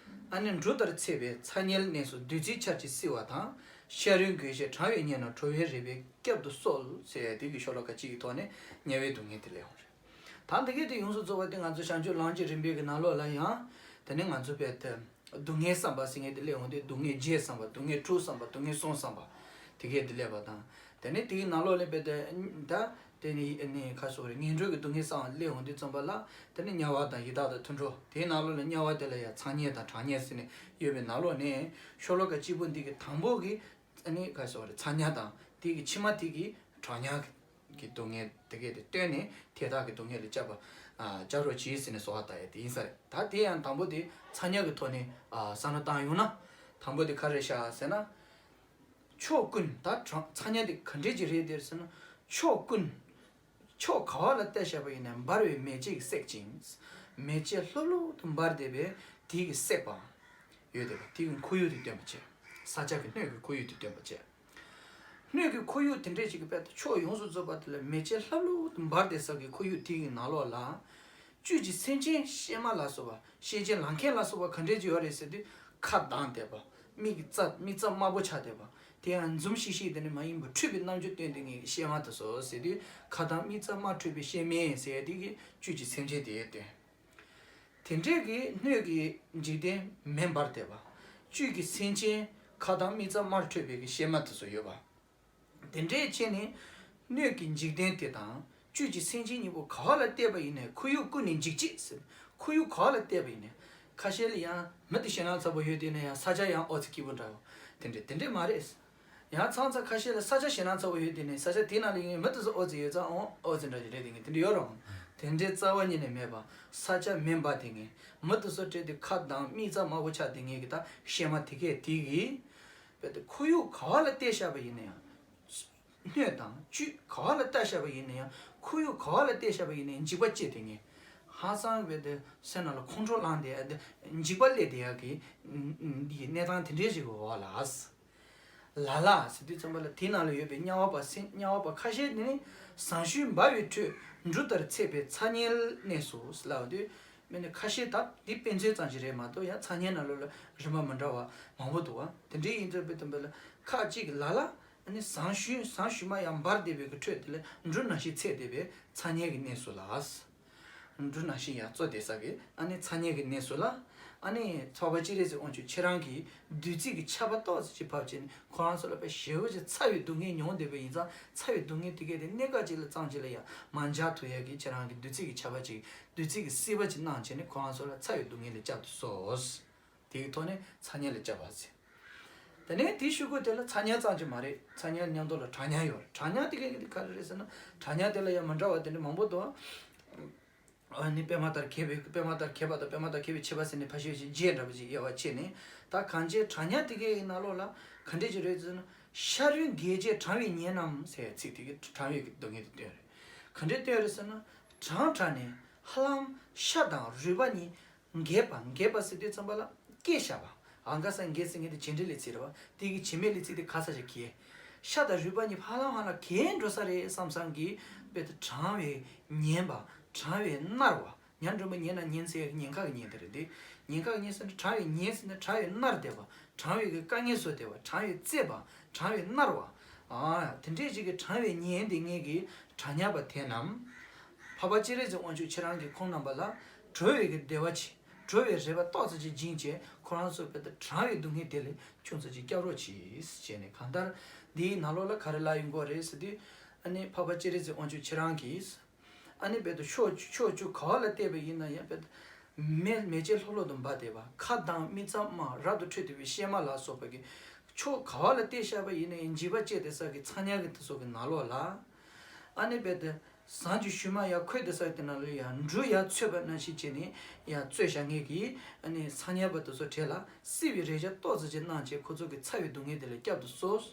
ཨ་ནི་འབྲུ་ལྟར་འཚིག་པའི་ཚ་དམྱལ་གནས་སུ། བདུད་རྩིའི་ཆར་གྱིས་བསིལ་བ་དང་། ཤ་རུས་འགུལ་ཞིང་གྲང་བའི་ཉེ་རྣམས། དྲོ་བའི་རེག་པས་བསྐྱབ་ཏུ་གསོལ། ཟེར་ཡ་དེ་གི་ཤོ་ལོ་ཀ་གཅིག་གི་ཐོག་ནས་དམྱལ་བའི་སྡུག་བསྔལ་དེ་སླེབས་ཡོང་རེད། ད་འདི་གའི་དེ་ཡོངས་སུ་རྫོགས་པ་དེ་ང་ཚོ་བྱང་ཆུབ་ལམ་གྱི་རིམ་པའི་གི་ནང་ལོགས་ལ་ཡང་། དེ་ནི་ང་ཚོ་བས་དེ། སྡུག་བསྔལ་བསམ་པ་ཟེར་མཁན་དེ་སླེབས་ཡོང་དུས་སྡུག་བསྔལ་བརྒྱད་བསམ་པ། སྡུག་བསྔལ་དྲུག་བསམ་པ། སྡུག་བསྔལ་གསུམ་བསམ་པ། དེ་གས་དེ་སླེབས་པ་དང་། དེ་ནས་དེའི་ནང་ལོགས་ལ་བས་དེ། ད། དེ་ནི་ནི་ཁ་སོགས་རེད། ངན་འགྲོ་གི་སྡུག་བསྔལ་བསམ་པ་སླེབས་ཡོང་དུས་ཙམ་པ་ལ། དེ་ནི་དམྱལ་བ་དང་ཡི་དྭགས་དང་དུད་འགྲོ། དེའི་ནང་ལོགས་ལ་དམྱལ་བ་དེ་ལ་ཡང་ཚ་དམྱལ་དང་གྲང་དམྱལ་ཟེར་ནས་ཡོད་པའི་ནང་ལོགས་ནས་ཤོ་ལོ་ཀ་གཅིག་པོ་འདི་གི་དང་པོ་གི་ཨ་ནི་ག་ཟེར་བ་རེད། ཚ་དམྱལ་དང་དེ་གི་ཕྱི་མ་དེ་གི་གྲང་དམྱལ་གྱི་སྡུག་བསྔལ་དེ་གས་དེ་བཏོན་ནས་དེ་དག་གི་སྡུག་བསྔལ་ལས་བསྐྱབ་པ། ཨ། བསྐྱབ་རོགས་གྱིས་ཟེར་ནས་གསོལ་བ་བཏབ་ཡ་དེ་ཡིན་ས་རེད། ད་དེ་ཡང་དང་པོ་དེ་ཚ་དམྱལ་གྱི་ཐོག་ནས་ཨ། བསམ་བློ་བཏང་ཡོང་ན། དང་པོ་དེ་ག་རེ་བཞག་ཟེར་ན། ཕྱོགས་ཀུན། ད་གྲང་ཚ་དམྱལ་དེ་ག་འདྲས་ཀྱི་རེད་དེ་ཟེར་ན། ཕྱོགས་ཀུན། ཕྱོགས་ག་བ་ལ་བལྟས་བཞག་པ་ཡིན་ནའང་འབར་བའི་མེ་ལྕེས་བསྲེག་ཅིང་། མེ་ལྕེ་ལྷབ་ལྷུབ་ཏུ་འབར་བསྡད་པའི་དེ་གིས་བསྲེགས་པའང་ཡོད་བསྡད་པ། དེ་གི་ཁོར་ཡུག་དེ་སྟོན་པ་བྱས། ས་ཆ་གི་སྣོད་ཀྱི་ཁོར་ཡུག་དེ་སྟོན་པ་བྱས། སྣོད་ཀྱི་ཁོར་ཡུག་དེ་འདྲས་ཅིག་གི་དཔེ་ད་ཕྱོགས་ཡོངས་སུ་རྫོགས་པ་དེ་ལ་མེ་ལྕེ་ལྷབ་ལྷུབ་ཏུ་འབར་བསྡད་ས་གི་ཁོར་ཡུག་དེ་གི་ནང་ལོགས་ལ། བཅུད་ཀྱི་སེམས་ཅན་གཤེད་མ་ལ་སོགས་པ། གཤེད་ཅིང་ལང་ཁན་ལ་སོགས་པ་ག་འདྲས་ཅིག་ཡོད་རེད་ཟེར་དུས། ཁ་གདངས་བསྡད་པ། མིག་རྩ་མིག་རྩ་དམར་པོ་ཆགས་བསྡད་པ། དེ་ཡང་འཛུམ་ཤིག་ཤིག་དེ་ནི་མ་ཡིན་པ་འཁྲུལ་པའི་རྣམ་འགྱུར་སྟོན་བསྡད་མཁན་གྱི་གཤེད་མ་དེ་ཚོ་ཟེར་དུས། ཁ་གདངས་མིག་རྩ་དམར་འཁྲུལ་པའི་གཤེད་མ་ཟེར་ཡ་དེ་གི་བཅུད་ཀྱི་སེམས་ཅན་དེ་སྟོན། དེ་འདྲས་ཀྱི་སྣོད་ཀྱི་འཇིག་རྟེན་མེ་འབར་བསྡད་པ། བཅུད་ཀྱི་སེམས་ཅན་ཁ་གདངས་མིག་རྩ་དམར་འཁྲུལ་པའི་གི་གཤེད་མ་དེ་ཚོ་ཡོད་པ། དེ་འདྲས་བྱས་ནས་སྣོད་ཀྱི་འཇིག་རྟེན་དེ་དང་བཅུད་ཀྱི་སེམས་ཅན་གཉིས་པོ་ག་བ་ལ་བལྟས་པ་ཡིན་ནའང་ཁོར་ཡུག་ཀུན་ནས་འཇིགས་བྱེད་ཟེར། ཁོར་ཡུག་ག་བ་ལ་བལྟས་པ་ཡིན་ནའང་། ཁ་ཤས་ལ་ཡང་མི་དེ་ཞེད་སྣང་ཚ་པོ་ཡོད་དེ་ནས་ཡང་ས་ཆ་ཡང་ཨོ་ཙི་སྐྱིད་པོ་འདྲ་བོ། དེ་འདྲས་དེ་འདྲས་མ་རེད། ཡང་ཚང་ཚ་ཁ་ཤས་ལ་ས་ཆ་ཞེད་སྣང་ཚ་པོ་ཡོད་དེ་ནས་ས་ཆ་དེ་ནང་ལ་ཡིན་མི་དེ་ཚོ་ཨོ་ཙི་ཡོད་ཙང་ཨོ་ཨོ་ཙི་འདྲ་ཞིག་རེད། དེ་ངས་དེ་འདྲས་ཡོད་རུང་། དེ་འདྲས་རྩ་བ་ཉིད་ནས་མེད་པ། ས་ཆ་མེ་འབར་དེ་ངས་མི་དེ་ཚོ་བྲེལ་ཏེ་ཁ་གདངས་མིག་རྩ་དམར་པོ་ཆགས་དེ་ངས་གི་ད་གཤེད་མ་དེ་གས་དེ་གི། བས་ཏེ་ཁོར་ཡུག་ག་བ་ལ་བལྟས་བཞག་པ་ཡིན་ན་ཡང་། སྣོད་དང་བཅུད་ག་བ་ལ་བལྟས་བཞག་པ་ཡིན་ན་ཡང་། ཁོར་ཡུག་ག་བ་ལ་བལྟས་བཞག་པ་ཡིན་ན་ཡང་འཇིགས་པ་སྐྱེས་དེ་ངས། ཧང་སང་བས་ཏེ་སེམས་ནང་ལ་ཁོང་ཁྲོ་ལངས་ཏེ་ཨ་ཏེ་འཇིགས་པ་སླེབས་དེ་ཡག་གི་འདི་གནས་སྟངས་དེ་འདྲའི་ཞིག་གི་འོག་ལ། ལ་ལ་ཟེར་དུས་ཙམ་པ་ལ་དེའི་ནང་ལ་ཡོད་པའི་དམྱལ་བ་པ་སེམས་དམྱལ་བ་པ་ཁ་ཤས་ནི་ཟངས་ཞུན་འབར་བའི་ཁྲོད་འབྲུ་ལྟར་འཚིག་པའི་ཚ་དམྱལ་གནས་སུ་ལབ་དུས། མི་ནི་ཁ་ཤས་ད་འདི་དཔེ་མཚོན་ཙམ་ཞིག་རེད་མ་གཏོགས་ཡང་ཚ་དམྱལ་ནང་ལོགས་ལ་རིམ་པ་མི་འདྲ་བ་མང་པོ་འདུག་བ། དེ་འདྲའི་ཡིན་ཙང་དཔེ་དམ་པ་ལ་ཁ་ཅིག་ལ་ལ་ནི་ཟངས་ཞུན་ཟངས་ཞུན་མ་ཡང་འབར་བསྡད་པའི་གི་ཁྲོད་དེ་ལ་འབྲུ་ནང་བཞིན་འཚིག་བསྡད་པའི་ཚ་དམྱལ་གྱི་གནས་སུ་ལ། འབྲུ་ནང་བཞིན་ཡང་བཙོས་བསྡད་ས་གི་ཨ་ནི་ཚ་དམྱལ་གྱི་གནས་སུ་ལ། ཨ་ནི་འཕགས་པ་སྤྱན་རས་གཟིགས་དབང་ཕྱུག་ཁྱེད་རང་གིས་བདུད་རྩི་གི་ཆར་པ་ཏོག་ཙམ་ཅིག་ཕབ་བྱས་ནས་ཁོ་རང་ཚོ་ལ་དཔེ་ཞེ་པོ་ཅིག་ཚ་བའི་སྡུག་བསྔལ་མྱོང་བསྡད་པ་ཡིན་ཙང་ཚ་བའི་སྡུག་བསྔལ་དེ་གས་དེ་གནས་སྐབས་ཅིག་ལ་ཙམ་ཅིག་ལ་ཡང་མ་འཇགས་ཐུབ་ཡག་གི་ཁྱེད་རང་གིས་བདུད་རྩི་གི་ཆར་པ་ཅིག་བདུད་རྩི་གི་བསིལ་བ་ཅིག་གནང་བྱས་ནས་ཁོ་རང་ཚོ་ལ་ཚ་བའི་སྡུག་བསྔལ་ལས་བསྐྱབ་ཏུ་གསོལ། དེའི་ཐོག་ནས་ཚ་དམྱལ་ལས་བསྐྱབས་པ་ཟེར། དེ་ནས་དེའི་ཤུལ་ཁོ་དེ་ལ་ཚ་དམྱལ་ཙམ་ཅིག་མ་རེད། ཚ་དམྱལ་མཉམ་དུ་ལ་གྲང་དམྱལ་ཡོད་རེད། གྲང་དམྱལ་དེ་གས་དེ་ག་རེ་རེད་ཟེར་ན། གྲང་དམྱལ་དེ་ལ་ཡང་མི་འདྲ་བ་དེ་འདྲ་མང་པོ་འདུག་ཨ་ནི་པད་མ་ལྟར་གས་པའི་པད་མ་ལྟར་གས་པ་དང་པད་མ་ལྟར་གས་པའི་ཕྱེད་པ་ཟེར་ནས་ཕ་ཤོད་ཅིག་བརྒྱད་འདྲ་པོ་ཅིག་དབྱེ་བ་ཕྱེ་ནས། ད་གང་ཅི་གྲང་དམྱལ་དེ་གའི་ནང་ལོགས་ལ་ག་འདྲས་ཅིག་རེད་ཟེར་ན། ཤ་རུས་འགུལ་བྱེད་གྲང་བའི་ཉེ་རྣམས་ཟེར་ཚིག་དེ་གའི་གྲང་བའི་གི་སྡུག་བསྔལ་དེ་སྟོན་རེད། ག་འདྲས་སྟོན་རེད་ཟེར་ན། གྲང་དྲགས་ནས་ཧ་ལམ་ཤ་དང་རུས་པ་གཉིས་འགས་པ། འགས་པ་ཟེར་དུས་ཙམ་པ་ལ་ སྐད་བཤད་པ། ཨ་ག་ས་ག་ཟེར་མཁན་དེ་བྱེད་འབྲེལ་ལས་ཚིག་རེད་བ། དེ་གི་བྱེད་མེད་ལས་ཚིག་དེ་ག་ས་ཞིག་གི། ཤ་དང་རུས་པ་གཉིས་ཕ་ལ་ཕ་ལ་གས་འགྲོ་ས་རེད་བསམ་བསམ་གི་དཔེ་དེ་གྲང་བའི་ཉེན་པ། གྲང་བའི་མནར་བ། ཉ་འགྲེང་བུ་ཉེ་ན་ཉེན་ཟེར་ཉེན་ཁ་གི་ཉེན་དེ་རེད་དེ། ཉེན་ཁ་གི་ཉེན་ཟེར་ན་གྲང་བའི་ཉེན་ཟེར་ན་གྲང་བའི་མནར་བསྡད་པ། གྲང་བའི་གི་དཀའ་ངལ་བཟོ་བསྡད་པ། གྲང་བའི་གཙེས་པ། གྲང་བའི་མནར་བ། ཨ་དེ་འདྲས་ཅིག་གི་གྲང་བའི་ཉེན་དེ་ངེད་ཀྱི་གྲང་ཉ་པ་དེ་རྣམས། འཕགས་པ་སྤྱན་རས་གཟིགས་དབང་ཕྱུག་ཁྱེད་རང་གིས་ཁོང་རྣམ་པ་ལ་གྲོལ་བའི་གི་བདེ་བ་ཅིག་གྲོལ་བའི་རེ་བ་ཏོག་ཙམ་ཅིག་སྦྱིན་བྱས་ཁོ་རང་ཚོ་དཔེ་ད་གྲང་བའི་སྡུག་བསྔལ་དེ་ལས་ཆུང་ཙམ་ཅིག་བསྐྱབ་རོགས་གྱིས་ཟེར་ནས། གང་ལྟར་འདིའི་ནང་ལོགས་ལ་ག་རེ་ལབ་ཡོང་གི་རེད་ཟེར་དུས། ཨ་ནི་འཕགས་པ་སྤྱན་རས་གཟིགས་དབང་ཕྱུག་ཁྱེད་རང་གིས། ཨ་ནི་དཔེ་ད་ཕྱོགས་ཕྱོགས་བཅུ་ག་བ་ལ་བལྟས་པ་ཡིན་ན་ཡང་དཔེ་ད་མེ་མེ་ལྕེ་ལྷོག་ལྷོག་ཏུ་འབར་བསྡད་པ། ཁ་གདངས་མིག་རྩ་དམར། རབ་ཏུ་ཁྲོས་ཏེ་བའི་གཤེད་མ་ལ་སོགས་པ་གི། ཕྱོགས་ག་བ་ལ་བལྟས་བཞག་པ་ཡིན་ན་ཡང་འཇིགས་པ་སྐྱེས་བསྡད་ས་གི་ཚ་དམྱལ་གི་དེ་ཚོ་གི་ནང་ལོགས་ལ། ཨ་ནི་དཔེ་ད་ཟངས་ཀྱི་ཤུལ་མ་ཡར་ཁོལ་བསྡད་ས་དེ་ནང་ལ་ཡར་འབྲུ་ཡར་ཚོས་པ་ནང་བཞིན་བྱས་ནས་ཡར་བཙོས་བཞག་མཁན་གྱི་ཨ་ནི་ཚ་དམྱལ་པ་དེ་ཚོ་གྲས་ལ་བསིལ་བའི་རེག་བྱ་ཏོག་ཙམ་ཅིག་གནང་བྱས་ཁོ་ཚོ་གི་ཚ་བའི་སྡུག་བསྔལ་དེ་ལས་བསྐྱབ་ཏུ་གསོལ།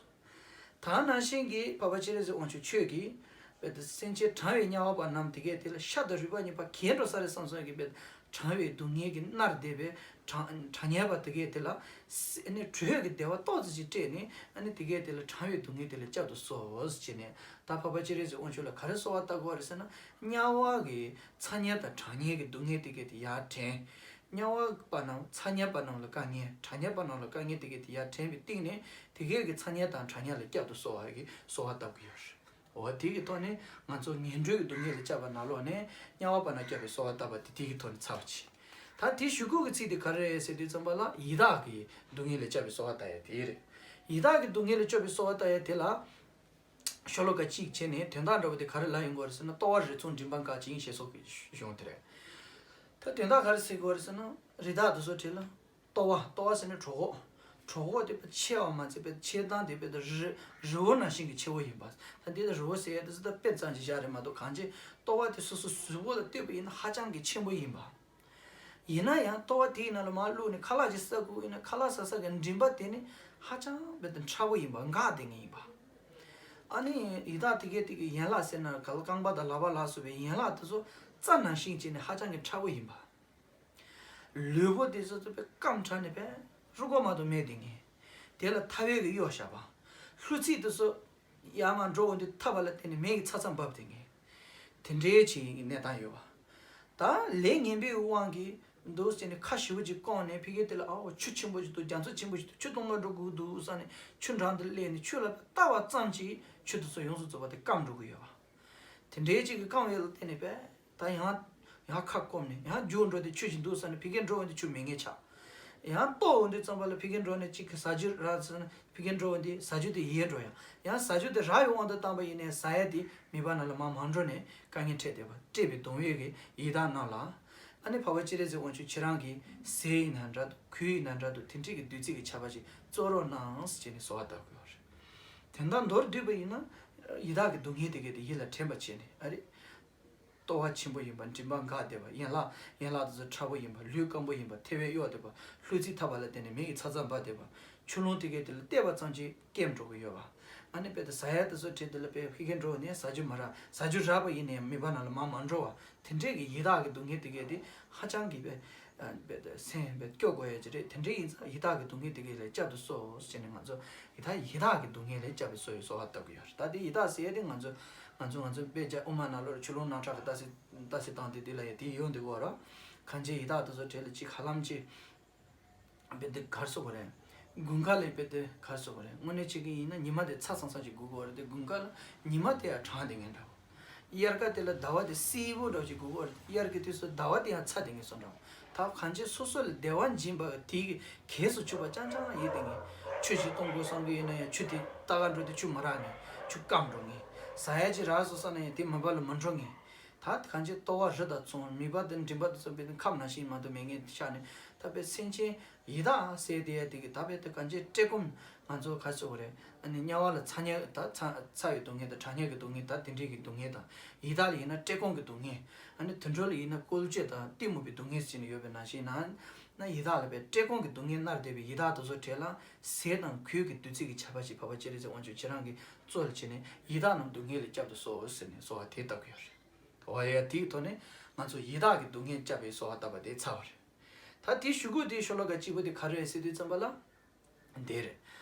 ད་ནང་བཞིན་གྱི་འཕགས་པ་སྤྱན་རས་གཟིགས་དབང་ཕྱུག་ཁྱོད་ཀྱིས། དཔེ་ད་སེམས་ཅན་གྲང་བའི་དམྱལ་བ་པ་རྣམས་དེ་གས་དེ་ལ་ཤ་དང་རུས་པ་གཉིས་པ་གས་འགྲོ་ས་རེད་བསམ་བསམ་གྱི་དཔེ་གྲང་བའི་སྡུག་བསྔལ་གྱིས་མནར་བསྡད་པའི་གྲང་གྲང་དམྱལ་བ་དེ་གས་དེ་ལ། སི་ཨ་ནི་གྲོལ་གྱི་བདེ་བ་ཏོག་ཙམ་ཅིག་སྤྲད་ནས་ཨ་ནི་དེ་གས་དེ་ལ་གྲང་བའི་སྡུག་བསྔལ་དེ་ལས་བསྐྱབ་ཏུ་གསོལ་ཟེར་ནས། ད་འཕགས་པ་སྤྱན་རས་གཟིགས་དབང་ཕྱུག་ལ་ག་རེ་གསོལ་བ་བཏབ་དགོས་རེད་ཟེར་ན། དམྱལ་བ་གི་ཚ་དམྱལ་དང་གྲང་དམྱལ་གྱི་སྡུག་བསྔལ་དེ་གས་དེ་ཡར་དྲན། དམྱལ་བ་པ་རྣམས་ཚ་དམྱལ་པ་རྣམས་ལ་དཀའ་ངལ། གྲང་དམྱལ་པ་རྣམས་ལ་དཀའ་ངལ་དེ་གས་དེ་ཡར་དྲན་པའི་སྟེང་ནས་དེ་གས་ཀྱི་ཚ་དམྱལ་དང་གྲང་དམྱལ་ལས་བསྐྱབ་ཏུ་གསོལ་བ་གི་གསོལ་བ་བཏབ་ཀྱི་ཡོད་རེད། འོ་དེ་གི་ཐོག་ནས་ང་ཚོ་ངན་འགྲོའི་སྡུག་བསྔལ་ལས་བསྐྱབ་པ་ནང་ལོགས་ནས་དམྱལ་བ་པ་རྣམས་བསྐྱབ་པའི་གསོལ་བ་བཏབ་པ་དེ་དེ་གི་ཐོག་ནས་ཚར་བ་ཅིག་ད་དེའི་གཞུག་གུ་གི་ཚིག་དེ་ག་རེ་རེད་ཟེར་དུས་ཙམ་པ་ལ་ཡི་དྭགས་ཀྱི་སྡུག་བསྔལ་ལས་བསྐྱབ་པའི་གསོལ་བ་བཏབ་ཡ་དེ་རེད། ཡི་དྭགས་ཀྱི་སྡུག་བསྔལ་ལས་སྐྱོབ་པའི་གསོལ་བ་བཏབ་ཡ་དེ་ལ། ཤོ་ལོ་ཀ་གཅིག་བྱས་ནས་དོན་དག་འདྲ་པོ་དེ་ག་རེ་ལབ་ཡོང་གི་རེད་ཟེར་ན། ལྟོ་བ་རི་ཚོགས་མགྲིན་པ་འགག་ཅིང་ཞེས་སོགས་ཀྱི་གཞུང་དེ་རེད། ད་དོན་དག་ག་རེ་ཟེར་གི་རེད་ཟེར་ན། རི་དྭགས་དེ་ཚོ་གྲས་ལ་ལྟོ་བ། ལྟོ་བ་ཟེར་ན་གྲོད་ཁོག་གྲོད་ཁོག་དེ་དཔེ་ཆེ་བ་མ་ཚད་དཔེ་ཆེ་སྟངས་དེ་དཔེ་ད་རི་རི་བོ་ནང་བཞིན་གྱི་ཆེ་བོ་ཡིན་པ། ད་འདི་ལ་རི་བོ་ཟེར་ཡ་དེ་ཚོ་ད་དཔེ་ཙམ་ཅིག་བཞག་རེད་མ་གཏོགས། གང་ཅི་ལྟོ་བ་དེ་སོ་སོ་གཟུགས་པོ་ལ་ལྟོས་པ་ཡིན་ན་ཧ་ཅང་གི་ཆེན་པོ་ཡིན་པ། ཡིན་ན་ཡང་ལྟོ་བ་དེའི་ནང་ལ་མར་བླུགས་ནས་ཁ་ལག་ཅིག་ཟ་དགོས་ཡིན་ན། ཁ་ལག་ཟ་ས་གི་མགྲིན་པ་དེ་ནི་ཧ་ཅང་དཔེ་ད་ཕྲ་བོ་ཡིན་པ། འགག་བསྡད་མཁན་ཡིན་པ། ཨ་ནི་ཡི་དྭགས་དེ་གས་དེ་གི་ཡན་ལག་ཟེར་ན། ག་ལ་རྐང་པ་དང་ལག་པ་ལ་སོགས་པའི་ཡན་ལག་དེ་ཚོ་རྩྭ་ནང་བཞིན་བྱས་ནས་ཧ་ཅང་གི་ཕྲ་བོ་ཡིན་པ། ལུས་པོ་དེ་ཚོ་དཔེ་སྐམ་དྲགས་ནས་དཔེ་རུས་པ་མ་གཏོགས་མེད་བསྡད་མཁན། དེ་ལ་ཐལ་བས་ཀྱིས་གཡོགས་བཞག་པ། ལྷུ་ཚིགས་དེ་ཚོ་ཡར་མར་འགྲོ་འོང་དུས་འཐབ་པ་ལ་བརྟེན་ནས་མེ་གིས་ཚ་ཚ་འབབ་བསྡད་མཁན། དེ་འདྲའི་ཅིག་གི་གནས་སྟངས་ཡོད་པ། ད་ལས་ངན་པའི་དབང་གིས་འདུག་ཟེར་ནས་ཁ་ཞེ་པོ་ཅིག་བསྐོངས་ནས། ཕ་གི་དེ་ལ་ཨའོ་ཆུ་ཆེན་པོ་ཞིག་འདུག་རྒྱ་མཚོ་ཆེན་པོ་ཞིག་འདུག་ཆུ་འཐུང་ག་འགྲོ་དགོས་འདུག་བསམ་ནས་ཆུ་འགྲམ་དུ་སླེབས་ནས་ཆུ་ལ་ལྟ་བ་ཙམ་གྱིས་ཆུ་དེ་ཚོ་ཡོངས་སུ་རྫོགས་པ་དེ་སྐམ་འགྲོ་གི་ཡོད་པ། དེ་འདྲའི་ཅིག་གི་སྐམ་ཡོད་ལ་བརྟེན་ནས་པས། ད་ཡང་ཡང་ཁ་སྐོམ་ནས་ཡང་རྒྱུགས་འགྲོ་དེ་ཆུ་ཞིག་འདུག་བསམ་ནས་ཕ་གིར་འགྲོ་འོང་དེ་ཆུ་མེད་མཁན་ཆགས། ཡང་ལྟོགས་འོང་དུས་ཙམ་པ་ལ་ཕ་གིར་འགྲོ་ནས་གཅིག་གི་ཟ་རྒྱུ་རག་ཟེར་ན། ཕ་གིར་འགྲོ་འོང་དུས་ཟ་རྒྱུ་དེ་ཡལ་འགྲོ་ཡ། ཡང་ཟ་རྒྱུ་དེ་རག་པའི་དབང་དུ་བཏང་པ་ཡིན་ནའི་ཟ་ཡ་དེ་མིད་པ་ནང་ལ་མར་མར་འགྲོ་ནས་དཀའ་ངལ་འཕྲད་བསྡད་པ། བཀྲེས་པའི་གདུང་བས་ཀྱི་ཡི་དྭགས་རྣམས་ལ། ཨ་ནི་འཕགས་པ་སྤྱན་རས་གཟིགས་དབང་ཕྱུག་ཁྱེད་རང་གིས་ཟས་ཡིན་ན་འདྲ་འདུག་གོས་ཡིན་ན་འདྲ་འདུག་དེ་འདྲའི་གི་བདུད་རྩི་གི་ཆར་པ་ཞིག་སྩོལ་རོགས་གནང་ཟེར་ནས་གསོལ་བ་བཏབ་དགོས་པ་རེད། དེ་འདྲ་མདོར་བསྡུས་པ་ཡིན་ན། ཡི་དྭགས་ཀྱི་སྡུག་བསྔལ་དེ་གས་དེ་ཡིད་ལ་དྲན་པ་བྱས་ནས། ཨ་རེ། ལྟོ་བ་ཆེན་པོ་ཡིན་པ། མགྲིན་པ་འགག་བསྡད་པ། ཡན་ལག་ཡན་ལག་དེ་ཚོ་ཕྲ་བོ་ཡིན་པ། ལུས་སྐམ་པོ་ཡིན་པ། ཐལ་བས་གཡོགས་བསྡད་པ། ལྷུ་ཚིགས་འཐབ་པ་ལ་བརྟེན་ནས་མེ་གིས་ཚ་ཚ་འབབ་བསྡད་པ། ཆུ་ཀླུང་དེ་གས་དེ་ལ་བལྟས་པ་ཙམ་གྱིས་སྐེམ་འགྲོ་གི་ཡོད་པ། ཨ་ནི་དཔེ་དེ་ཟ་ཡ་དེ་ཚོ་གྲས་དེ་ལ་དཔེ་ཕ་གིར་འགྲོ་ནས་ཟ་རྒྱུ་མ་རག་ཟ་རྒྱུ་རག་པ་ཡིན་ནའི་མིད་པ་ནང་ལ་མར་མ་འགྲོ་བ། དེ་འདྲས་ཀྱི་ཡི་དྭགས་ཀྱི་སྡུག་བསྔལ་དེ་གས་དེ་ཧ་ཅང་གི་དཔེ། ཨ་དཔེ་དེ་སེམས་དཔེ་སྐྱོ་དགོས་ཡ་ཅིག་རེད། དེ་འདྲས་ཡིན་ཙང་ཡི་དྭགས་ཀྱི་སྡུག་བསྔལ་དེ་གས་ལས་བསྐྱབ་ཏུ་གསོལ་ཟེར་ནས་ང་ཚོ་ཡི་དྭགས་ཡི་དྭགས་ཀྱི་སྡུག་བསྔལ་ལས་བསྐྱབ་པའི་གསོལ་བའི་གསོལ་བ་བཏབ་ཀྱི་ཡོད་རེད། ད་དེ་ཡི་དྭགས་ཟེར་ཡ་དེ་ང་ཚོ་ང་ཚོ་ང་ཚོ་དཔེ་ཆ་དབུ་མ་ནང་ལོགས་ཆུ་ཀླུང་སྣང་གྲགས་ཀྱི་ལྟ་ས་ལྟ་ས་སྟངས་དེ་དེ་ལ་ཡ་དེ་ཡོང་འདུག་གོ་ར། གང་ཅི་ཡི་དྭགས་དེ་ཚོ་གྲས་ལ་ཅིག་ཧ་ལམ་ཅིག་དཔེ་དེ་གར་སོ་གོ་རེད། དགུན་ཁ་ལས་དཔེ་དེ་གར་སོ་གོ་རེད། དངོས་གནས་བྱེད་ཀྱི་ཡིན་ན་ཉི་མ་དེ་ཚ་སང་སང་ཞིག་དགོས་གོ་རེད་དེ། དགུན་ཁ་ལ་ཉི་མ་དེ་ཡང་གྲང་དེ་ངན་འདྲ་བོ། དབྱར་ཁ་དེ་ལ་ཟླ་བ་དེ་སིལ་བོ་འདྲ་བོ་ཞིག་དགོས་གོ་རེད། དབྱར་གྱི་དུས་སུ་ཟླ་བ་དེ་ཡང་ཚ་དེ་ངན་སོང་འདྲ་བོ། ད་གང་ཅི་སོ་སོ་ལ་བདེ་བ་འབྱིན་པ་དེ་གི་གས་སུ་ཆུད་པ་རྐྱང་རྐྱང་ཡིན་དེ་ངན། ཆུ་ཞིག་བཏུང་དགོས་བསམ་གི་ཡོད་ན་ཡང་ཆུ་དེ་ལྟ་ག་འགྲོ་དུས་ཆུ་མ་རག་ངན། ཆུ་སྐམ་འགྲོ་ངན། ཟ་ཡ་ཅིག་རག་སོང་བསམ་ན་ཡང་དེ་མིད་པ་ལ་མི་འགྲོ་ངན། ད་གང་ཅི་ལྟོ་བ་རི་དང་མཚུངས། མིད་པ་དང་མགྲིན་པ་དང་མཚུངས་པའི་ཁམས་ནང་བཞིན་མ་གཏོགས་མེད་མཁན་ཆགས་ནས། ད་དཔེ་སེམས་ཅན་ཡི་དྭགས་ཟེར་དེ་ཡ་དེ་གི་ད་དཔེ་དེ་གང་ཅི་བཀྲེས་སྐོམ་ང་ཚོ་ག་ཚོད་རེད། ཨ་ནི་དམྱལ་བ་ལ་ཚ་དམྱལ་ད་ཚ་ཚ་བའི་སྡུག་བསྔལ་དང་གྲང་དམྱལ་གྱི་སྡུག་བསྔལ་ད་དེ་འདྲའི་གི་སྡུག་བསྔལ་དང་། ཡི་དྭགས་ལ་ཡིན་ན་བཀྲེས་སྐོམ་གྱི་སྡུག་བསྔལ། ཨ་ནི་དུད་འགྲོ་ལ་ཡིན་ན་བཀོལ་སྤྱོད་དང་གཏི་མུག་པའི་སྡུག་བསྔལ་ཟེར་ནས་ཡོད་པའི་ནང་བཞིན་ན། ན་ཡི་དྭགས་ལ་དཔེ་བཀྲེས་སྐོམ་གྱི་སྡུག་བསྔལ་མནར་བསྡད་པའི་ཡི་དྭགས་དེ་ཚོ་གྲས་ལ་ཟས་དང་གོས་ཀྱི་བདུད་རྩི་གི་ཆར་པ་ཞིག་འཕགས་པ་སྤྱན་རས་གཟིགས་དབང་ཕྱུག་ཁྱེད་རང་གིས་སྩོལ་བྱས་ནས་ཡི་དྭགས་རྣམས་སྡུག་བསྔལ་ལས་བསྐྱབ་ཏུ་གསོལ་ཟེར་ནས་གསོལ་བ་དེ་བཏབ་ཀྱི་ཡོད་རེད། འོ་ཡ། དེའི་ཐོག་ནས་ང་ཚོ་ཡི་དྭགས་ཀྱི་སྡུག་བསྔལ་བསྐྱབ་པའི་གསོལ་བ་བཏབ་པ་དེ་ཚར་བ་རེད། ད་དེའི་གཞུག་གུ་དེའི་ཤོ་ལོ་ཀ་གཅིག་པོ་དེ་ག་རེ་རེད་ཟེར་དུས་ཙམ་པ་ལ། འདི་རེད།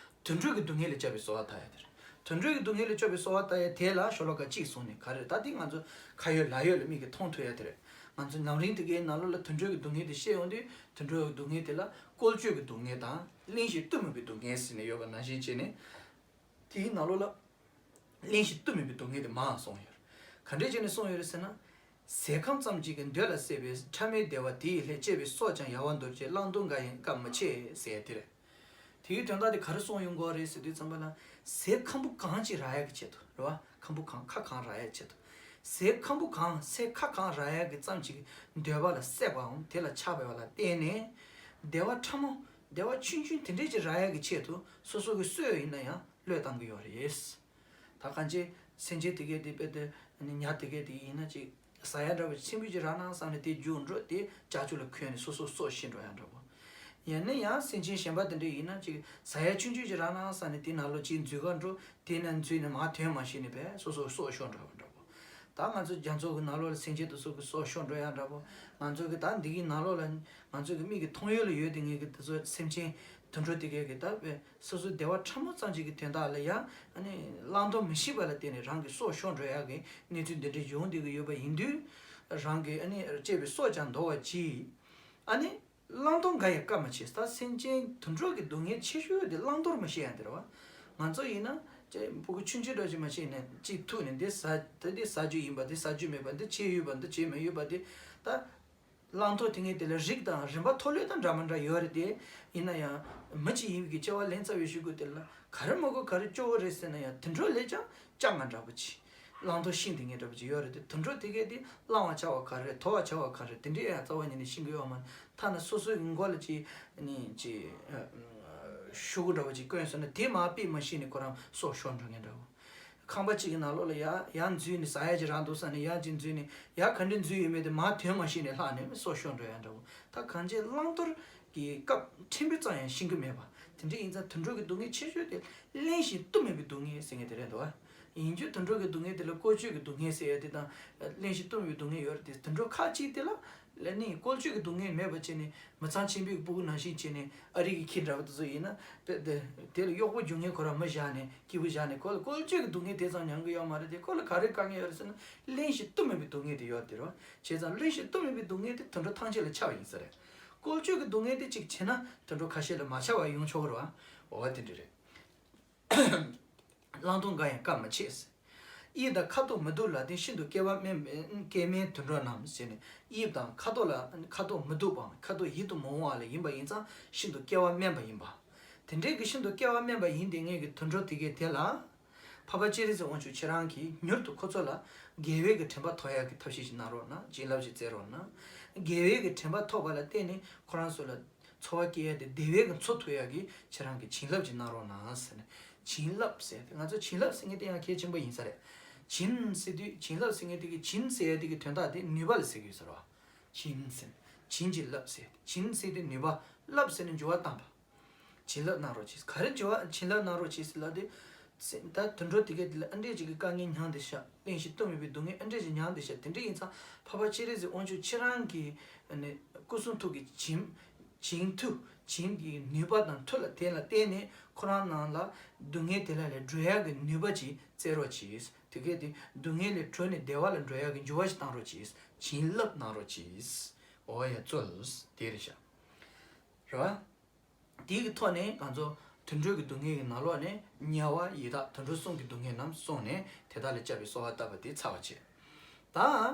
དུད་འགྲོ་གི་སྡུག་བསྔལ་ལས་སྐྱོབ་པའི་གསོལ་བ་བཏབ་ཡ་དེ་རེད། དུད་འགྲོ་གི་སྡུག་བསྔལ་ལས་སྐྱོབ་པའི་གསོལ་བ་བཏབ་ཡ་དེ་ལ་ཤོ་ལོ་ཀ་གཅིག་གསུངས་ནས་ག་རེ་རེད། ད་དེ་ང་ཚོ་ཁ་ཡོད་ལག་ཡོད་ལ་མིག་གིས་མཐོང་ཐུབ་ཡ་དེ་རེད། ང་ཚོ་ལམ་རིམ་དེ་གའི་ནང་ལོགས་ལ་དུད་འགྲོ་གི་སྡུག་བསྔལ་དེ་བཤད་ཡོང་དུས་དུད་འགྲོ་གི་སྡུག་བསྔལ་དེ་ལ་བཀོལ་སྤྱོད་ཀྱི་སྡུག་བསྔལ་དང་གླེང་ཞིང་གཏུམ་མོས་པའི་སྡུག་བསྔལ་ཟེར་ནས་ཡོད་པ་ནང་བཞིན་བྱས་ནས། དེའི་ནང་ལོགས་ལ། གླེང་ཞིང་གཏུམ་མོས་པའི་སྡུག་བསྔལ་དེ་མང་གསུངས་ཡོད། ག་འདྲས་བྱས་ནས་གསུངས་ཡོད་རེད་ཟེར་ན། ཟས་ཁམ་ཙམ་གཅིག་གིས་འདོད་ལ་སྲེད་པའི་ཕྲ་མའི་བདེ་བ་དེ་ཡི་སླད་གཅེས་པའི་སྲོག་ཀྱང་ཡལ་བར་འདོར་བྱེད། བླང་དོར་འགའ་ཡང་སྐབས་མི་ཕྱེད་ཟེར་ཡ་དེ་རེད། དེའི་དོན་དག་དེ་ག་རེ་གསུངས་ཡོང་གི་ཡོད་རེད་ཟེར་དུས་ཙམ་པ་ལ། ཟས་ཁམ་བུ་གང་ཅིག་རག་ཡ་གི་ཆེད་དུ་རེད་བ། ཁམ་བུ་གང་ཁ་གང་རག་ཡ་ཆེད་དུ། ཟས་ཁམ་བུ་གང་ཟས་ཁ་གང་རག་ཡ་གི་ཙམ་ཅིག་འདོད་པ་ལ་སྲེད་པའམ་དེ་ལ་ཆགས་པ་ལ་བརྟེན་ནས། བདེ་བ་ཕྲ་མོ་བདེ་བ་ཆུང་ཆུང་དེ་འདྲས་ཅིག་རག་ཡ་གི་ཆེད་དུ་སོ་སོ་གི་སྲོག་ཡིན་ན་ཡང་བློས་བཏང་གི་ཡོད་རེད། ད་གང་ཅི་སེམས་ཅན་དེ་གས་དེ་དཔེ་དེ་ཉ་དེ་གས་དེ་ཡིན་ན་ཅིག་ཟ་ཡ་འདྲ་བོ་ཆེན་པོ་ཅིག་རག་ན་བསམ་ནས་དེ་རྒྱུགས་འགྲོ་དེ་ལྕགས་ཀྱུ་ལ་འཁོན་ནས་སོ་སོ་སྲོག་ཤི་འགྲོ་ཡ་འདྲ་བོ། ཡང་ན་ཡང་སེམས་ཅན་གཞན་པ་དེ་འདྲ་ཡིན་ན་ཅིག་ཟ་ཡ་ཆུང་ཆུང་ཅིག་རག་ན་བསམ་ནས་དེ་ནང་ལོགས་ཅིག་འཛུལ་ག་འགྲོ་དེ་ནས་འཛུལ་ནས་མར་ཐོན་མ་ཤེས་ནས་བས་སོ་སོ་སྲོག་ཤོར་འགྲོ་བ་འདྲ་བོ། ད་ང་ཚོ་རྒྱ་མཚོ་གི་ནང་ལོགས་ལ་སེམས་ཅན་དེ་ཚོ་གི་སྲོག་ཤོར་འགྲོ་ཡ་འདྲ་པོ། ང་ཚོ་གི་ད་འདི་གི་ནང་ལོགས་ལ་ང་ཚོ་གི་མིག་གི་མཐོང་ཡུལ་ལ་ཡོད་དེ་ངེད་ཀྱི་དེ་ཚོ་སེམས་ཅན་དུད་འགྲོ་དེ་གས་གི་ད་བས་སོ་སོ་བདེ་བ་ཕྲ་མོ་ཙམ་ཅིག་གི་དོན་དག་ལ་ཡ་ཨ་ནི་བླང་དོར་མི་ཤེས་པ་ལ་བརྟེན་ནས་རང་གི་སྲོག་ཤོར་འགྲོ་ཡ་གི་གནས་ཚུལ་འདི་འདྲ་ཡོང་བསྡད་གི་ཡོད་པ་ཡིན་དུས། རང་གི་ཨ་ནི་གཅེས་པའི་སྲོག་ཀྱང་འདོར་བ་གྱིས། ཨ་ནི། བླང་དོར་འགའ་ཡང་སྐབས་མི་ཕྱེད། ད་སེམས་ཅན་དུད་འགྲོ་གི་སྡུག་བསྔལ་ཆེ་ཤོས་དེ་བླང་དོར་མི་ཤེས་ཡ་དེ་རེད་བ། ང་ཚོ་ཡིན་ན་ཅེ་ཕྲུ་གུ་ཆུང་ཆུང་འདྲ་ཞིག་མ་ཤེས་ནས་གཅིག་ཐུག་ནས་འདི་ཟ་ད་འདི་ཟ་རྒྱུ་ཡིན་པ་འདི་ཟ་རྒྱུ་མེད་པ་འདི་བྱས་ཡོད་པ་འདི་བྱས་མ་ཡོད་པ་དེ་ད། བླང་དོར་དེ་ངས་དེ་ལ་རིགས་དང་རིམ་པ་མཐོ་ལོས་དང་འདྲ་མི་འདྲ་ཡོད་རེད་དེ། ཡིན་ན་ཡང་མི་གཅིག་ཡིན་པའི་སྐྱེ་བ་ལེན་ཚར་བའི་གཞུག་གུ་དེ་ལ་ག་རེ་མ་དགོས་ག་རེ་སྐྱོ་བོ་རེད་ཟེར་ན་ཡང་དུད་འགྲོ་ལས་ཀྱང་སྐྱོ་ང་འདྲ་པོ་ཅིག་བླང་དོར་ཤེས་དེ་ངས་འདྲ་པོ་ཅིག་ཡོད་རེད་དེ། དུད་འགྲོ་དེ་གས་དེ་བླང་བ་བྱ་བ་ག་རེ་རེད་དོར་བ་བྱ་བ་ག་རེ་རེད་དེ་འདྲའི་ཡང་རྩ་བ་ཉིད་ནས་ཤེས་ཀྱི་ཡོད་མ་རེད། ཐ་ན་སོ་སོའི་མགོ་ལ་ཅིག་ནི་ཅིག་ཤུ་གུ་འདྲ་པོ་ཅིག་བསྐོན་སོང་ན་དེ་མ་དཔེ་མ་ཤེས་ནས་ཁོ་རང་སྲོག་ཤོར་འགྲོ་ངེས་འདྲ་པོ། ཁང་པ་གཅིག་གི་ནང་ལོགས་ལ་ཡར་ཡར་འཛུལ་ནས་ཟ་ཡ་ཅིག་རག་འདུག་བསམ་ནས་ཡར་ཅིག་འཛུལ་ནས་ཡར་ག་འདྲ་འཛུལ་ཡོད་མེད་དེ་མར་ཐོན་མ་ཤེས་ནས་ལྷག་ནས་སྲོག་ཤོར་འགྲོ་ཡ་འདྲ་བོ། ད་གང་ཅི་བླང་དོར་གྱི་སྐབས་ཕྲན་བུ་ཙམ་ཡང་ཤེས་ཀྱི་མེད་པ། དེ་འདྲ་ཡིན་ཙང་དུད་འགྲོ་གི་སྡུག་བསྔལ་ཆེ་ཤོས་དེ་གླེང་ཞིང་གཏུམ་མེད་པའི་སྡུག་བསྔལ་ཟེར་མཁན་དེ་རེད་འདུག་བ། ཡིན་རྒྱུ་དུད་འགྲོ་གི་སྡུག་བསྔལ་དེ་ལ་བཀོལ་སྤྱོད་ཀྱི་སྡུག་བསྔལ་ཟེར་ཡ་དེ་དང་གླེང་ཞིང་གཏུམ་མེད་པའི་སྡུག་བསྔལ་ཡོད་རེད་དེ། དུད་འགྲོ་ཁ་ཅིག་དེ་ལ་ལས་ནི་བཀོལ་སྤྱོད་ཀྱི་སྡུག་བསྔལ་མེད་པ་བྱས་ནས་མི་ཚང་ཆེན་པོའི་སྤུ་གུ་ནང་བཞིན་བྱས་ནས་ཨ་རི་གི་ཁྱི་འདྲ་བ་དེ་ཚོ་ཡིན་ན་དཔེ་དེ་དེ་ལ་གཡོག་པོ་རྒྱུག་མཁན་ཁོ་རང་མི་བཞག་ནས་སྐྱིད་པོ་བཞག་ནས་ཁོ་ལ་བཀོལ་སྤྱོད་ཀྱི་སྡུག་བསྔལ་དེ་ཙམ་མྱང་གི་ཡོད་མ་རེད་དེ། ཁོ་ལ་ག་རེ་དཀའ་ངལ་ཡོད་རེད་ཟེར་ན་གླེང་ཞིང་གཏུམ་མེད་པའི་སྡུག་བསྔལ་དེ་ཡོད་དེ་རེད་བ། བྱས་ཙང་གླེང་ཞིང་གཏུམ་མེད་པའི་སྡུག་བསྔལ་དེ་དུད་འགྲོ་ཐམས་ཅད་ལ་ཁྱབ་པ་ཡིན་ས་རེད། བཀོལ་སྤྱོད་ཀྱི་སྡུག་བསྔལ་དེ་གཅིག་བྱས་ན་དུད་འགྲོ་ཁ་ཤས་ལ་མ་ཁྱབ་པ་ཡོང་ཆོག་གི་རེད་བ། འོ་བ་དེ་འདྲ་རེད། བླང་དོར་འགའ་ཡང་སྐབས་མི་ཕྱེད། དབྱིབས་དང་ཁ་དོག་མི་སྡུག་ལ་བརྟེན་ཤིན་ཏུ་སྐྱེ་བ་དམན་སྐྱེ་དམན་དུད་འགྲོ་རྣམས་ཟེར་ནས། དབྱིབས་དང་ཁ་དོག་ལ་ཁ་དོག་མི་སྡུག་པའམ་ཁ་དོག་ཡིད་དུ་མི་འོང་བ་ལ་ཡིན་པ་ཡིན་ཙང་ཤིན་ཏུ་སྐྱེ་བ་དམན་པ་ཡིན་པ། དེ་འདྲའི་གི་ཤིན་ཏུ་སྐྱེ་བ་དམན་པ་ཡིན་དེ་ངེས་ཀྱི་དུད་འགྲོ་དེ་གས་དེ་ལ། འཕགས་པ་སྤྱན་རས་གཟིགས་དབང་ཕྱུག་ཁྱེད་རང་གིས་མྱུར་དུ་ཁོ་ཚོ་ལ་དགེ་བའི་གི་དྲན་པ་ཐོབ་ཡག་གི་ཐབས་ཤེས་ཤིག་གནང་རོགས་གནང་། བྱིན་རླབས་ཤིག་སྩལ་རོགས་གནང་། དགེ་བའི་གི་དྲན་པ་ཐོབ་པ་ལ་བརྟེན་ནས་ཁོ་རང་ཚོ་ལ་འཚོ་བ་སྐྱེལ་ཡ་དེ་བདེ་བའི་གི་འཚོ་ཐུབ་ཡག་གི་ཁྱེད་རང་གིས་བྱིན་རླབས་ཅིག་གནང་རོགས་གནང་ཟེར་ནས། བྱིན་རླབས་ཟེར་ཏེ་ང་ཚོ་བྱིན་རླབས་ཟེར་མཁན་དེ་ཡང་གལ་ཆེན་པོ་ཡིན་ས་རེད། བྱིན་ཟེར་དུས་བྱིན་རླབས་ཟེར་མཁན་དེ་གི་བྱིན་ཟེར་ཡ་དེ་གི་དོན་དག་དེ་ནུས་པ་ལ་ཟེར་གི་ཡོད་ས་རེད་བ། བྱིན་ཟེར། བྱིན་གྱིས་བརླབས་ཟེར། བྱིན་ཟེར་དེ་ནུས་པ། བརླབས་ཟེར་ནས་འགྱུར་བ་བཏང་བ། བྱིན་རླབས་གནང་རོགས་གྱིས། ག་རེ་འགྱུར་བ་བྱིན་རླབས་གནང་རོགས་གྱིས་ཟེར་ལབ་དུས། ད་དུད་འགྲོ་དེ་གས་དེ་ལ་ཨ་འདྲས་ཅིག་གི་དཀའ་ངལ་མྱངས་ཏེ་ཤག་གླེང་ཞིང་གཏུམ་མེད་པའི་སྡུག་བསྔལ་ཨ་འདྲས་ཅིག་མྱངས་ཏེ་ཤག་དེ་འདྲ་ཡིན་ཙང་འཕགས་པ་སྤྱན་རས་གཟིགས་དབང་ཕྱུག་ཁྱེད་རང་གི་ཨ་ནི་སྐུ་གསུང་ཐུགས་ཀྱི་བྱིན། བྱིན་མཐུ། བྱིན་གྱི་ནུས་པ་དང་མཐུ་ལ་དེ་ལ་བརྟེན་ནས་ཁོ་རང་ནང་ལ་སྡུག་བསྔལ་དེ་ལ་ལས་སྒྲོལ་ཡག་གི་ནུས་པ་ཅིག་སྩལ་རོགས་གྱིས། དེ་གས་དེ་སྡུག་བསྔལ་ལས་གྲོལ་ནས་བདེ་བ་ལ་འགྲོ་ཡག་གི་འགྱུར་བ་ཞིག་བཏང་རོགས་གྱིས། བྱིན་རླབས་གནང་རོགས་གྱིས། འོ་ཡ་ཚོལ། དེ་རེད་ཤག་རེད་བ། དེའི་གི་ཐོག་ནས་ང་ཚོ་དུད་འགྲོ་གི་སྡུག་བསྔལ་གྱི་ནང་ལོགས་ནས་དམྱལ་བ་ཡི་དྭགས་དུད་འགྲོ་གསུམ་གྱི་སྡུག་བསྔལ་རྣམས་གསུངས་ནས་དེ་དག་ལ་སྐྱབས་པའི་གསོལ་བ་བཏབ་པ་དེ་ཚར་བ་བྱས། ད་